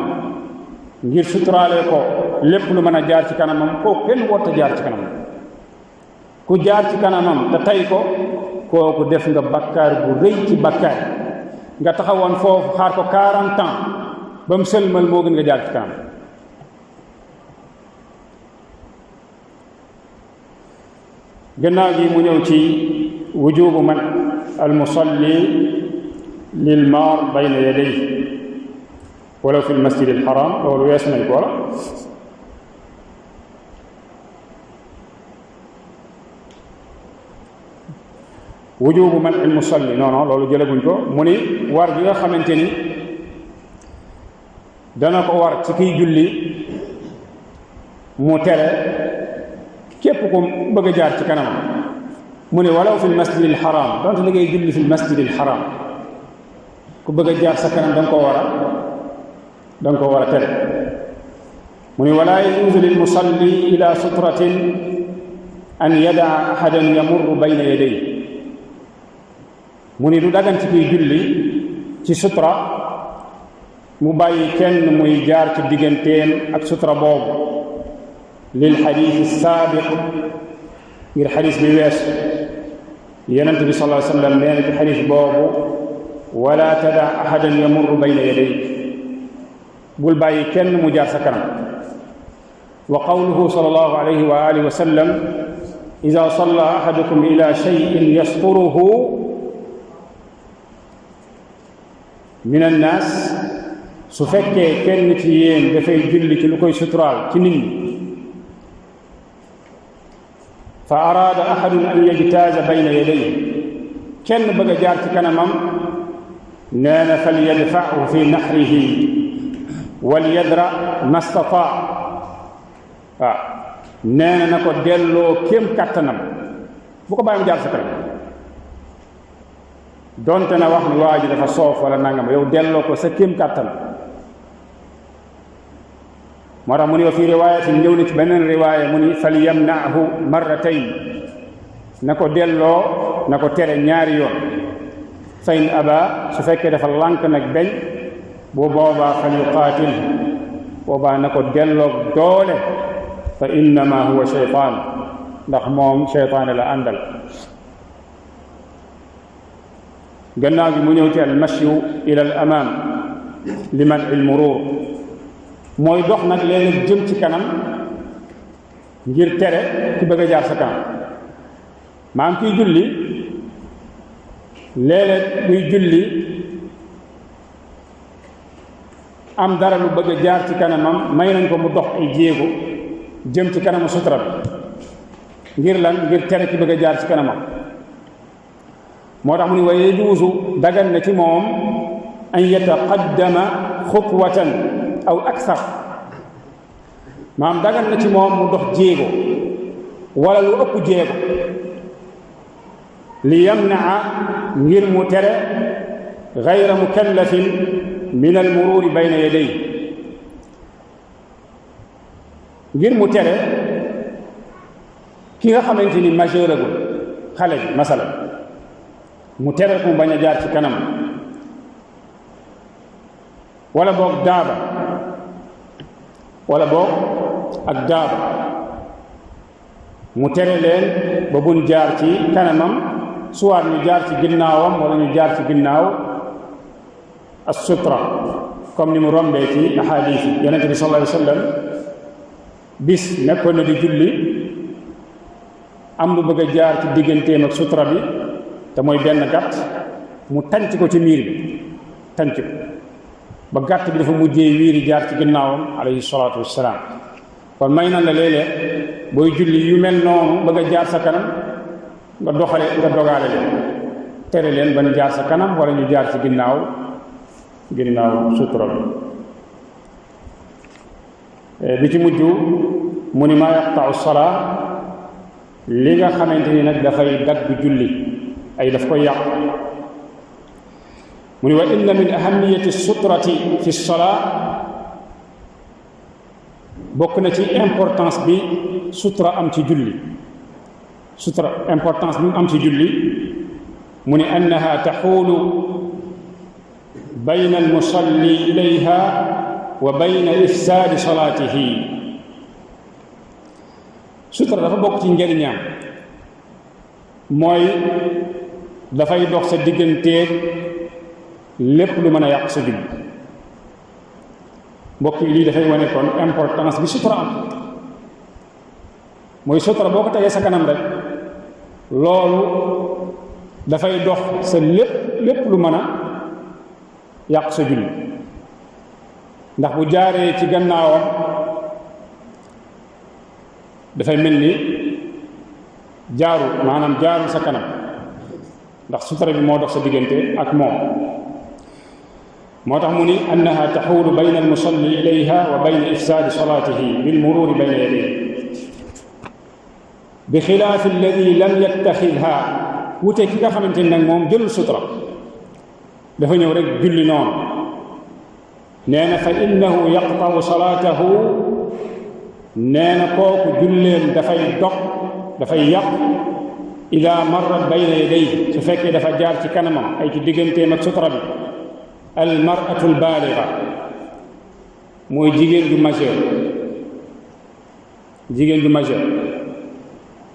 ngir suturaale ko lépp lu mën a jaar ci kanamam kooku kenn warta jaar ci kanamam ku jaar ci kanamam te tey ko kooku def nga bakkaar bu rëy ci bakkaar nga taxawoon foofu xaar ko 40 ans ba mu sëlmal moo gën nga jaar ci kanam gannaaw gi mu ñëw ci wujubu man al musalli lil maar bayna yaday wala fi lmasjid al haram loolu weesu nañ ko wala wujubu man al musalli non loolu jëlaguñ ko mu ni war gi nga xamante ni dana ko war ci kiy julli mu tere képp ko bëgg a jaar ci kanamam mu ne walaw fi lmasjid al haram donte li ngay julli fi lmasjid al haram ku bëgg a jaar sa kanam da nga ko war a tere mu ne wala yajuuzu lil musalli ila sutratin an yadaa ahadan yamurru bayna yaday mu ni du dagan ci kuy julli ci sutra mu bàyyi kenn muy jaar ci digganteem ak sutra boobu lil xadiis saabiq ngir xadiis bi weesu yonent bi sallallahu alayhi wa sallam nee na ci xadiis boobu wala tadaa ahadan yamurru bayna yaday bul bàyyi kenn mu jaar sa kanam wa qawluhu sallallahu alayhi wa alihi wa sallam ida salla ahadukum ila shay'in yasturuhu min annaas su fekkee kenn ci yéen dafay julli ci lu koy suturaal ci nit ñi fa araada ahadun an yajtaaza bayna yadayhi kenn bëgg a jaar ci kanamam nee na fal yadfa'hu fi nahrihi wal yadra mastataa waaw nee na ko delloo kéem kattanam bu ko bàyyi mu jaar sa kanam donte na wax ni waa ji dafa soof wala nangam yow delloo ko sa kéem kattan moo tax mu ni wa fii riwaayatin ñëw na ci beneen riwaaya mu ni fal yamna'hu marratayn na ko delloo na ko tere ñaari yoon fa in aba su fekkee dafa lànk nag beñ bu boobaa fal yuqaatil boobaa na ko delloo doole fa innama huwa shaytaan ndax moom shaytaane la àndal gannaaw gi mu ñëw ci al mashyu ila al amaam li man il murur mooy dox nag léeg-léeg jëm ci kanam ngir tere ku bëgg a jaar sa kanam maam kiy julli léeg-léeg buy julli am dara lu bëgg a jaar ci kanamam may nañ ko mu dox ay jéego jëm ci kanamu sutura bi ngir lan ngir tere ki bëgg a jaar ci kanamam moo tax mu ni wa yajuuzu dagan na ci moom an yataqaddama xutwatan aw akthar maam dagan na ci moom mu dox jéego wala lu ëpp jéego li yamnaa ngir mu tere gayra mukallafin min al mururi bayna yaday ngir mu tere ki nga xamante ni majeur agul xale bi masala mu tere ko mu bañ a jaar ci kanam wala boog daaba wala boog ak daaba mu tere leen ba buñ jaar ci kanamam suwaat ñu jaar ci ginnaawam wala ñu jaar ci ginnaaw as-sutra comme ni mu rombee ci ahadis yi yonente bi sallallahu alayhi wa sallam bis nekkoon na di julli am lu bëgg a jaar ci digganteem ak sutra bi te mooy benn gàtt mu tànc ko ci miir bi tànc ko ba gàtt bi dafa mujjee wiiri jaar ci ginnaawam alayhi salaatu wassalaam kon may na la léeg-léeg booy julli yu mel noonu bëgg a jaar sa kanam nga dogaale leen tere leen ban jaar sa kanam wala ñu jaar ci ginnaaw sutura bi ci mujj mu ni maa yaqta'u salaa li nga xamante ni nag dafay dagg julli ay daf koy yàq mu ni wa inna min ahamiyati sutrati fi salaa bokk na ci importance bi sutura am ci julli sutura importance bi mu am ci julli mu ni annaha taxuulu bayna almusalli ilayha wa bayna ifsaadi salaatihi sutura dafa bokk ci njëriñam mooy dafay dox sa digganteeg lépp lu mën a yàq sa julli mbokk yi lii dafay wane kon importance bi sutura am mooy sutura boo ko tegee sa kanam rek loolu dafay dox sa lépp lu mën a yàq sa julli ndax bu jaaree ci gannaawam dafay mel ni maanaam jaarul sa kanam ndax sutura bi moo dox sa diggante ak moom moo tax mu ni annaha taxuulu bayna almusalli ilayha wa bayna ifsaadi salaatihi bilmururi bayna yadayhi bi xilaafi alladi lam yattaxidha wute ki nga xamante ni nag moom jëlul sutura dafa ñëw rek julli noonu nee na fa innahu yaqta'u salaatahu nee na kooku julleem dafay dog dafay yàq ida marrat bayna yadayhi su fekkee dafa jaar ci kanamam ay ci digganteem ak sutura bi al mar'atu al baaliga mooy jigéen ju majeur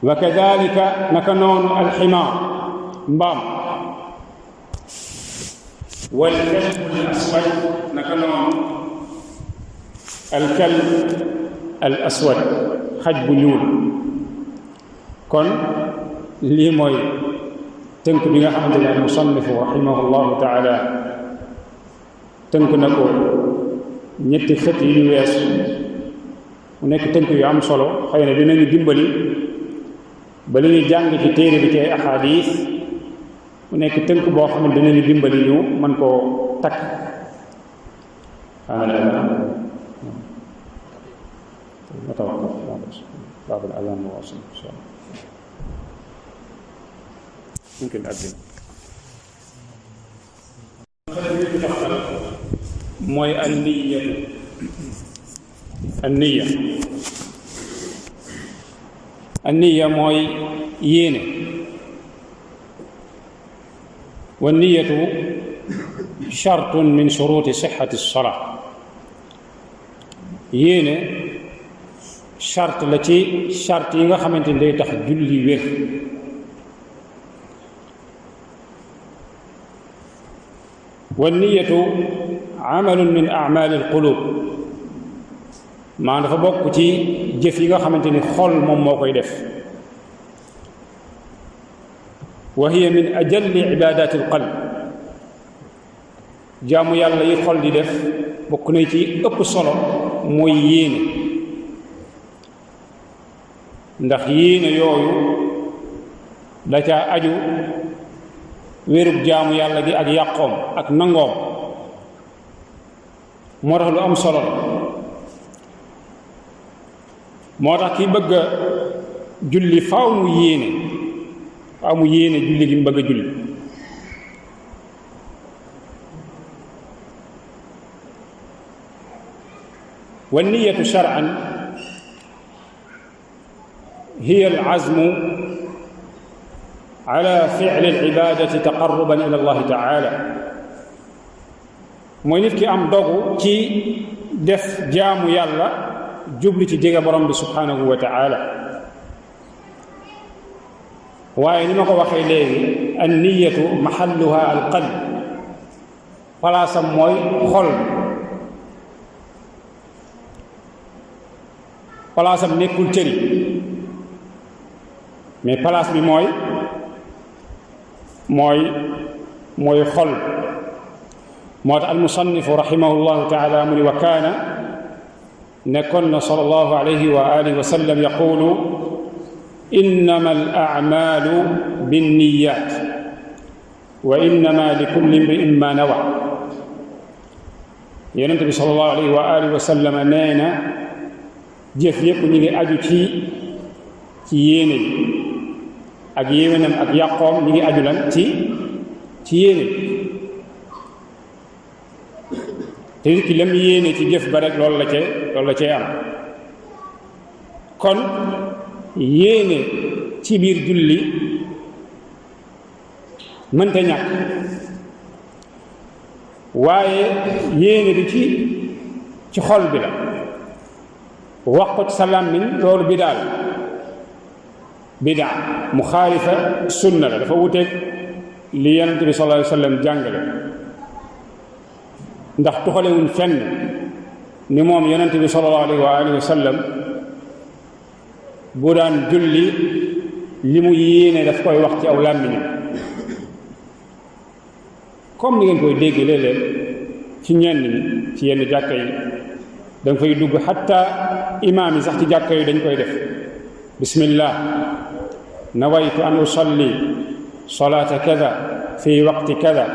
wa kadalika naka noonu alximaar mbaam wal kalb al aswad naka noonu al kalb al aswad xaj bu ñuul kon lii mooy tënk bi nga xamante ne al musannifu rahimahullahu taala tënk na ko ñetti xët yi ñu weesu mu nekk tënk yu am solo xëy na dinañu dimbali ba li ñuy jàng ci téere bi ci ay ahadis mu nekk tënk boo xam ne dinañu dimbali ñu mën koo takk mooy anniya mooy yéene wa niyatu shartun min shuruti sixati salaa yéene charte la ci charte yi nga xamante ni day tax julli wér wa niyatu amalun min amali alqulub maa dafa bokk ci jëf yi nga xamante ni xol moom moo koy def wa hiya min ajalli ibadati alqalb jaamu yàlla yi xol di def bokk na ci ëpp solo mooy yéene ndax yéene yooyu da caa aju wérub jaamu yàlla gi ak yàqoom ak nangoom moo tax lu am solo la moo tax ki bëgg a julli faaw mu yéene julli gi mu bëgg a julli wa niyatu shar'an hiya al-azmu ala fi'li al-ibadati taqarruban ila Allah ta'ala mooy nit ki am dogu ci def jaamu yàlla jubli ci jege borom bi subhanahu wa ta'ala waaye ni ma ko waxee léegi an niyatu mahalluha al qalb palaasam mooy xol palaasam nekkul cëri mais palaas bi mooy xol moo tax almusannifu rahimahullahu taala mu ni wa kaana nekkoon na sallallahu alayhi wa alihi wa sallam yaqulu innama al a'malu binniyat wa innama li kulli imri'in ma nawa yonent bi sallallahu alayhi wa alihi wa sallam nee na jëf yépp ñu ngi aju ci yéene ak yéwénam ak yàqoom ñu ngi aju lan ci yéene te nit ki lam yéene ci jëf ba rek loolu la cee am kon yéene ci biir julli mënta ñàkk waaye yéene bi ci xol bi la wax ko ci sa làmmiñ loolu bidaa muxaalifa sunna la dafa wuteeg li yonent bi sallallahu alayhi wa sallam jàngale ndax tuxalewuñ fenn ni moom yonent bi sallallahu alayhi wa alihi wa sallam bu daan julli li mu yéene daf koy wax ci aw làmmiñam comme ni ngeen koy dégg léeg-léeg ci ñenn ñi ci yenn jàkka yi da nga fay dugg xatta imaam yi sax ci jàkka yi dañ koy def bismillah nawaytu an usalli salaata kada fi waqti kada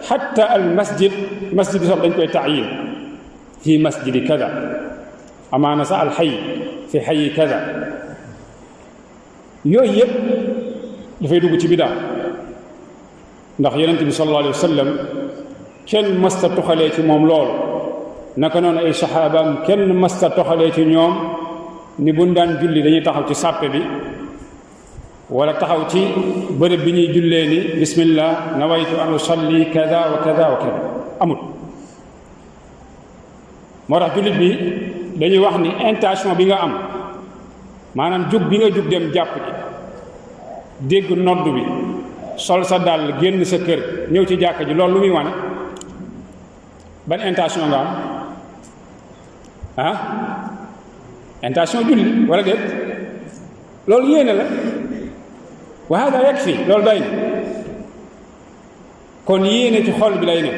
xatta al masjid bi sax dañ koy taayin fi masjidi kada amaana sax al xay fi xayi kada yooyu yëpp dafay dugg ci bidaa ndax yonent bi sallallahu alayhi wa sallam kenn mësta toxalee ci moom loolu naka noonu ay saxaabaam kenn mësta toxalee ci ñoom ni buñ daan julli dañuy taxaw ci sàppe bi wala taxaw ci bërëb bi ñuy jullee ni bismillah nawaytu an usalli kada wa kada wa kada amul moo tax jullit bi dañuy wax ni intention bi nga am maanaam jug bi nga jug dem jàpp ji dégg nodd bi sol sa dàll génn sa kër ñëw ci jàkka ji loolu lu muy wane ban intention nga am intention julli wala déet loolu yéene la wa hada yakfi loolu doy na kon yéene ci xol bi lay ne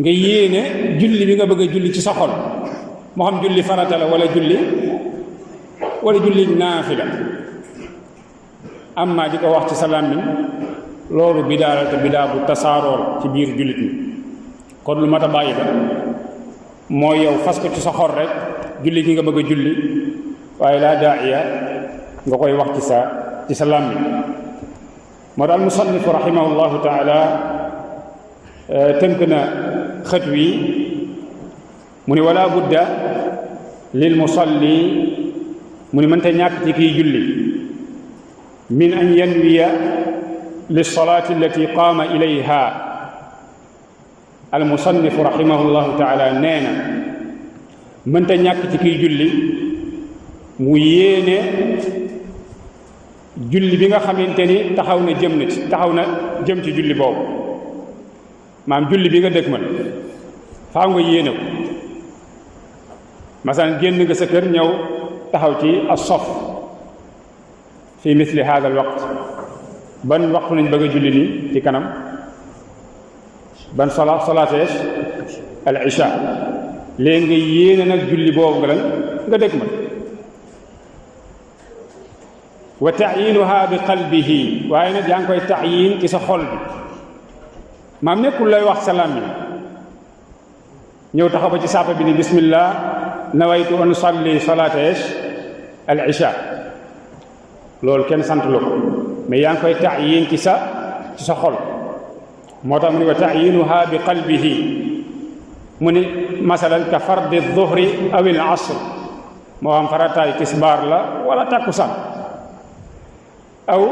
nga yéene julli bi nga bëgg a julli ci sa xol moo xam julli farata la wala julli naafila amma di ko wax ci sa làmmiñ loolu bidaa la te bidaa bu tasaarool ci biir jullit ñi kon lu mat a bàyyi la mooy yow fas ko ci sa xol rek julli gi nga bëgg a julli waaye laa daaiya nga koy wax ci sa làmmiñ moo daal musannif rahimahullahu taala tënk na xët wi mu ni wala budda lil musalli mu ni mënta ñàkk ci kiy julli min an yanwiya lilsolati allati qaama ilayha al musannif rahimahullahu taala nee na mënta ñàkk ci kiy julli mu yéene julli bi nga xamante ni taxaw na jëm ci julli boobu maam julli bi nga dëgmal faaw nga yéene ko masalan génn nga sa kër ñëw taxaw ci as-saf fi misli hada al waqt ban waxtu lañ bëgg a julli nii ci kanam ban salaatees al isha léegi nga yéene nag julli boobu nga dëgmal wa taayinuha bi qalbihi waaye nag yaa ngi koy taayin ci sa xol bi maam nekkul lay wax sa làmmiñ ñëw taxaw ba ci sàppa bi ni bismillah nawaytu an usalli salaata al isha loolu kenn sant la ko mais yaa ngi koy ta'yin ci sa xol moo tax mu ni wa ta'yinuha bi qalbihi mu ni masalan ka fardi dhuhri aw al asr moo xam farataay tisbaar la wala takkusaan aw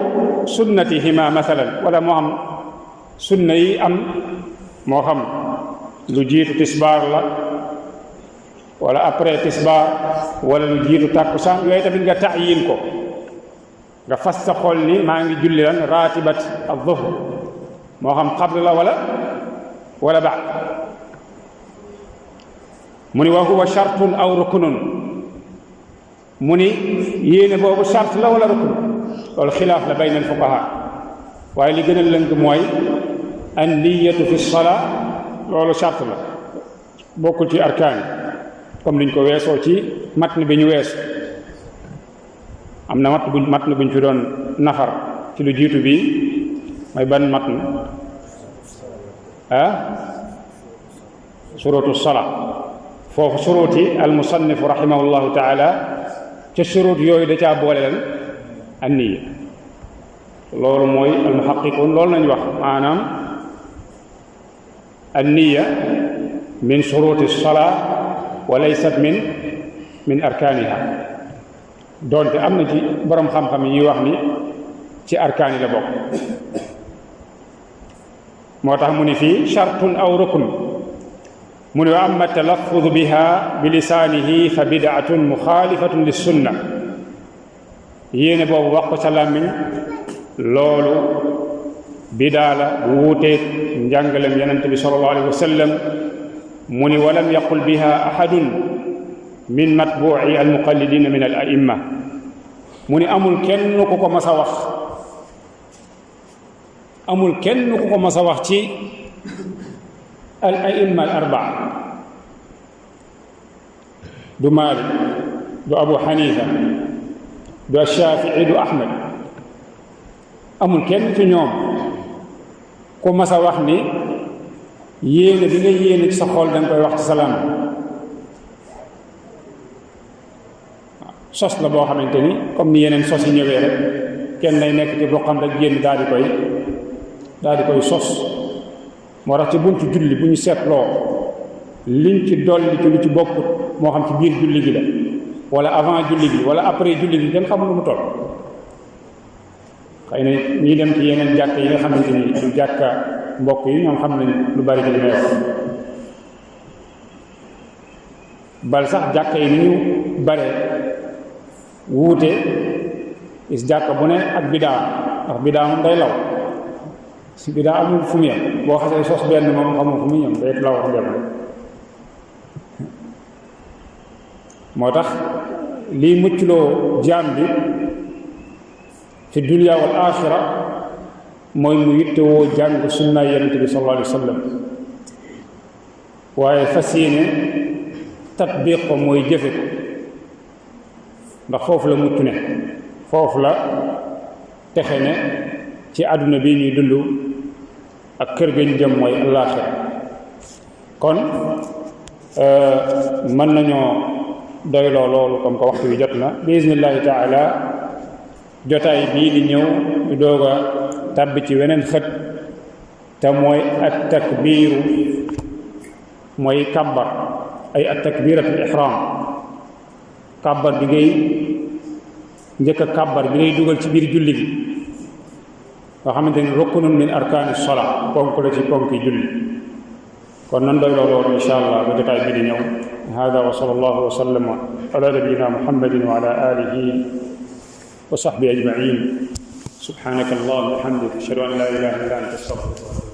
sunnatihima masalan wala moo xam sunna yi am moo xam lu jiitu tisbaar la wala après tisbaar wala lu jiitu takkusaan yooyu tamit nga ta'yin ko nga fas sa xol ni maa ngi julli lan raatibat az-zuhr moo xam qabla la wala ba'd mu ni wa huwa shartun aw ruknun mu ni yéene boobu shart la wala rukn loolu xilaaf la bayna al-fuqaha waaye li gën a lëng mooy an niyatu fi salaa loolu shart la bokkul ci arkaan comme niñ ko weesoo ci matn bi ñu weesu am na matn buñ fi doon nafar ci lu jiitu bi mooy ban matn surutu salaa foofu suruti al musannif rahimahullahu taala ca surut yooyu da caa boole leen an niya loolu mooy al muhaqiqun loolu lañ wax maanaam an niya min suruti salaa wa laysat min arkaaniha doonte am na ci borom xam-xam yi ñuy wax ni ci arkaan yi la bokk moo tax mu ni fii shartun aw rukn mu ni wa amma talaffudu biha bi lisaanihi fa bid'atun muxaalifatun lissunna yéene boobu wax ko sa làmmiñ loolu bidaa la bu wuuteeg njàngalem yonent bi sallallahu alayhi wa sallam mu ni walam yaqul biha ahadun min matbu'i almuqallidina min al a'imma mu ni amul kenn ku ko mas a wax amul kenn ku ko mas a wax ci al a'imma al arbaa du Maalik du Abu Hanifa du Shaafi'i du Ahmad amul kenn ci ñoom ku mas a wax ni yéene bi nga yéene ci sa xol da nga koy wax ci salaam sos la boo xamante ni comme ni yeneen sos yi ñëwee rek kenn lay nekk ci bokkam rek génn daal di koy sos moo tax ci buntu julli bu ñu seetloo liñ ci dolli ci lu ci bokkut moo xam ci biir julli gi la wala avant julli gi wala après julli gi kenn xamul lu mu toll xëy na ñi dem ci yeneen jàkk yi nga xamante ni du jàkka mbokk yi ñoom xam nañ lu bari ci li may wax bal sax jàkka yi ni ñu bare wuute is jàkka bu ne ak bidaa ndax bidaa moom day law si bidaa amul fu mu yem boo xasee sos benn moom xamul fu mu yem day law wax dem moo tax lii muccloo jaam bi fi dunya wal axira mooy mu yittewoo jàng sunna yonent bi sallallahu alayhi wa sallam waaye fas yéene tatbiq ko mooy jëfe ko ndax foofu la mucc ne foofu la texe ne ci àdduna bi ñuy dund ak kër ga ñu jëm mooy àllaaxira kon mën nañoo doyloo loolu comme que waxtu wi jot na bi iznillahi taala jotaay bii di ñëw ñu doog a tàbbi ci weneen xët te mooy at takbiiru mooy kàbbar ay at takbiratul ihram kàbbar bi ngay njëkk a kàbbar bi ngay dugal ci biir julli gi nga xamante ni ruknun min arkaani salaa ponk la ci ponk yi julli kon nan doy loolu insha allah ba jotaay bi di ñëw hada wa sallallahu wa sallama ala nabiyina muhammadin wa ala alihi wa sahbihi ajmain subhanaka allahumma wa bihamdika ashhadu an la ilaha illa anta astaghfiruka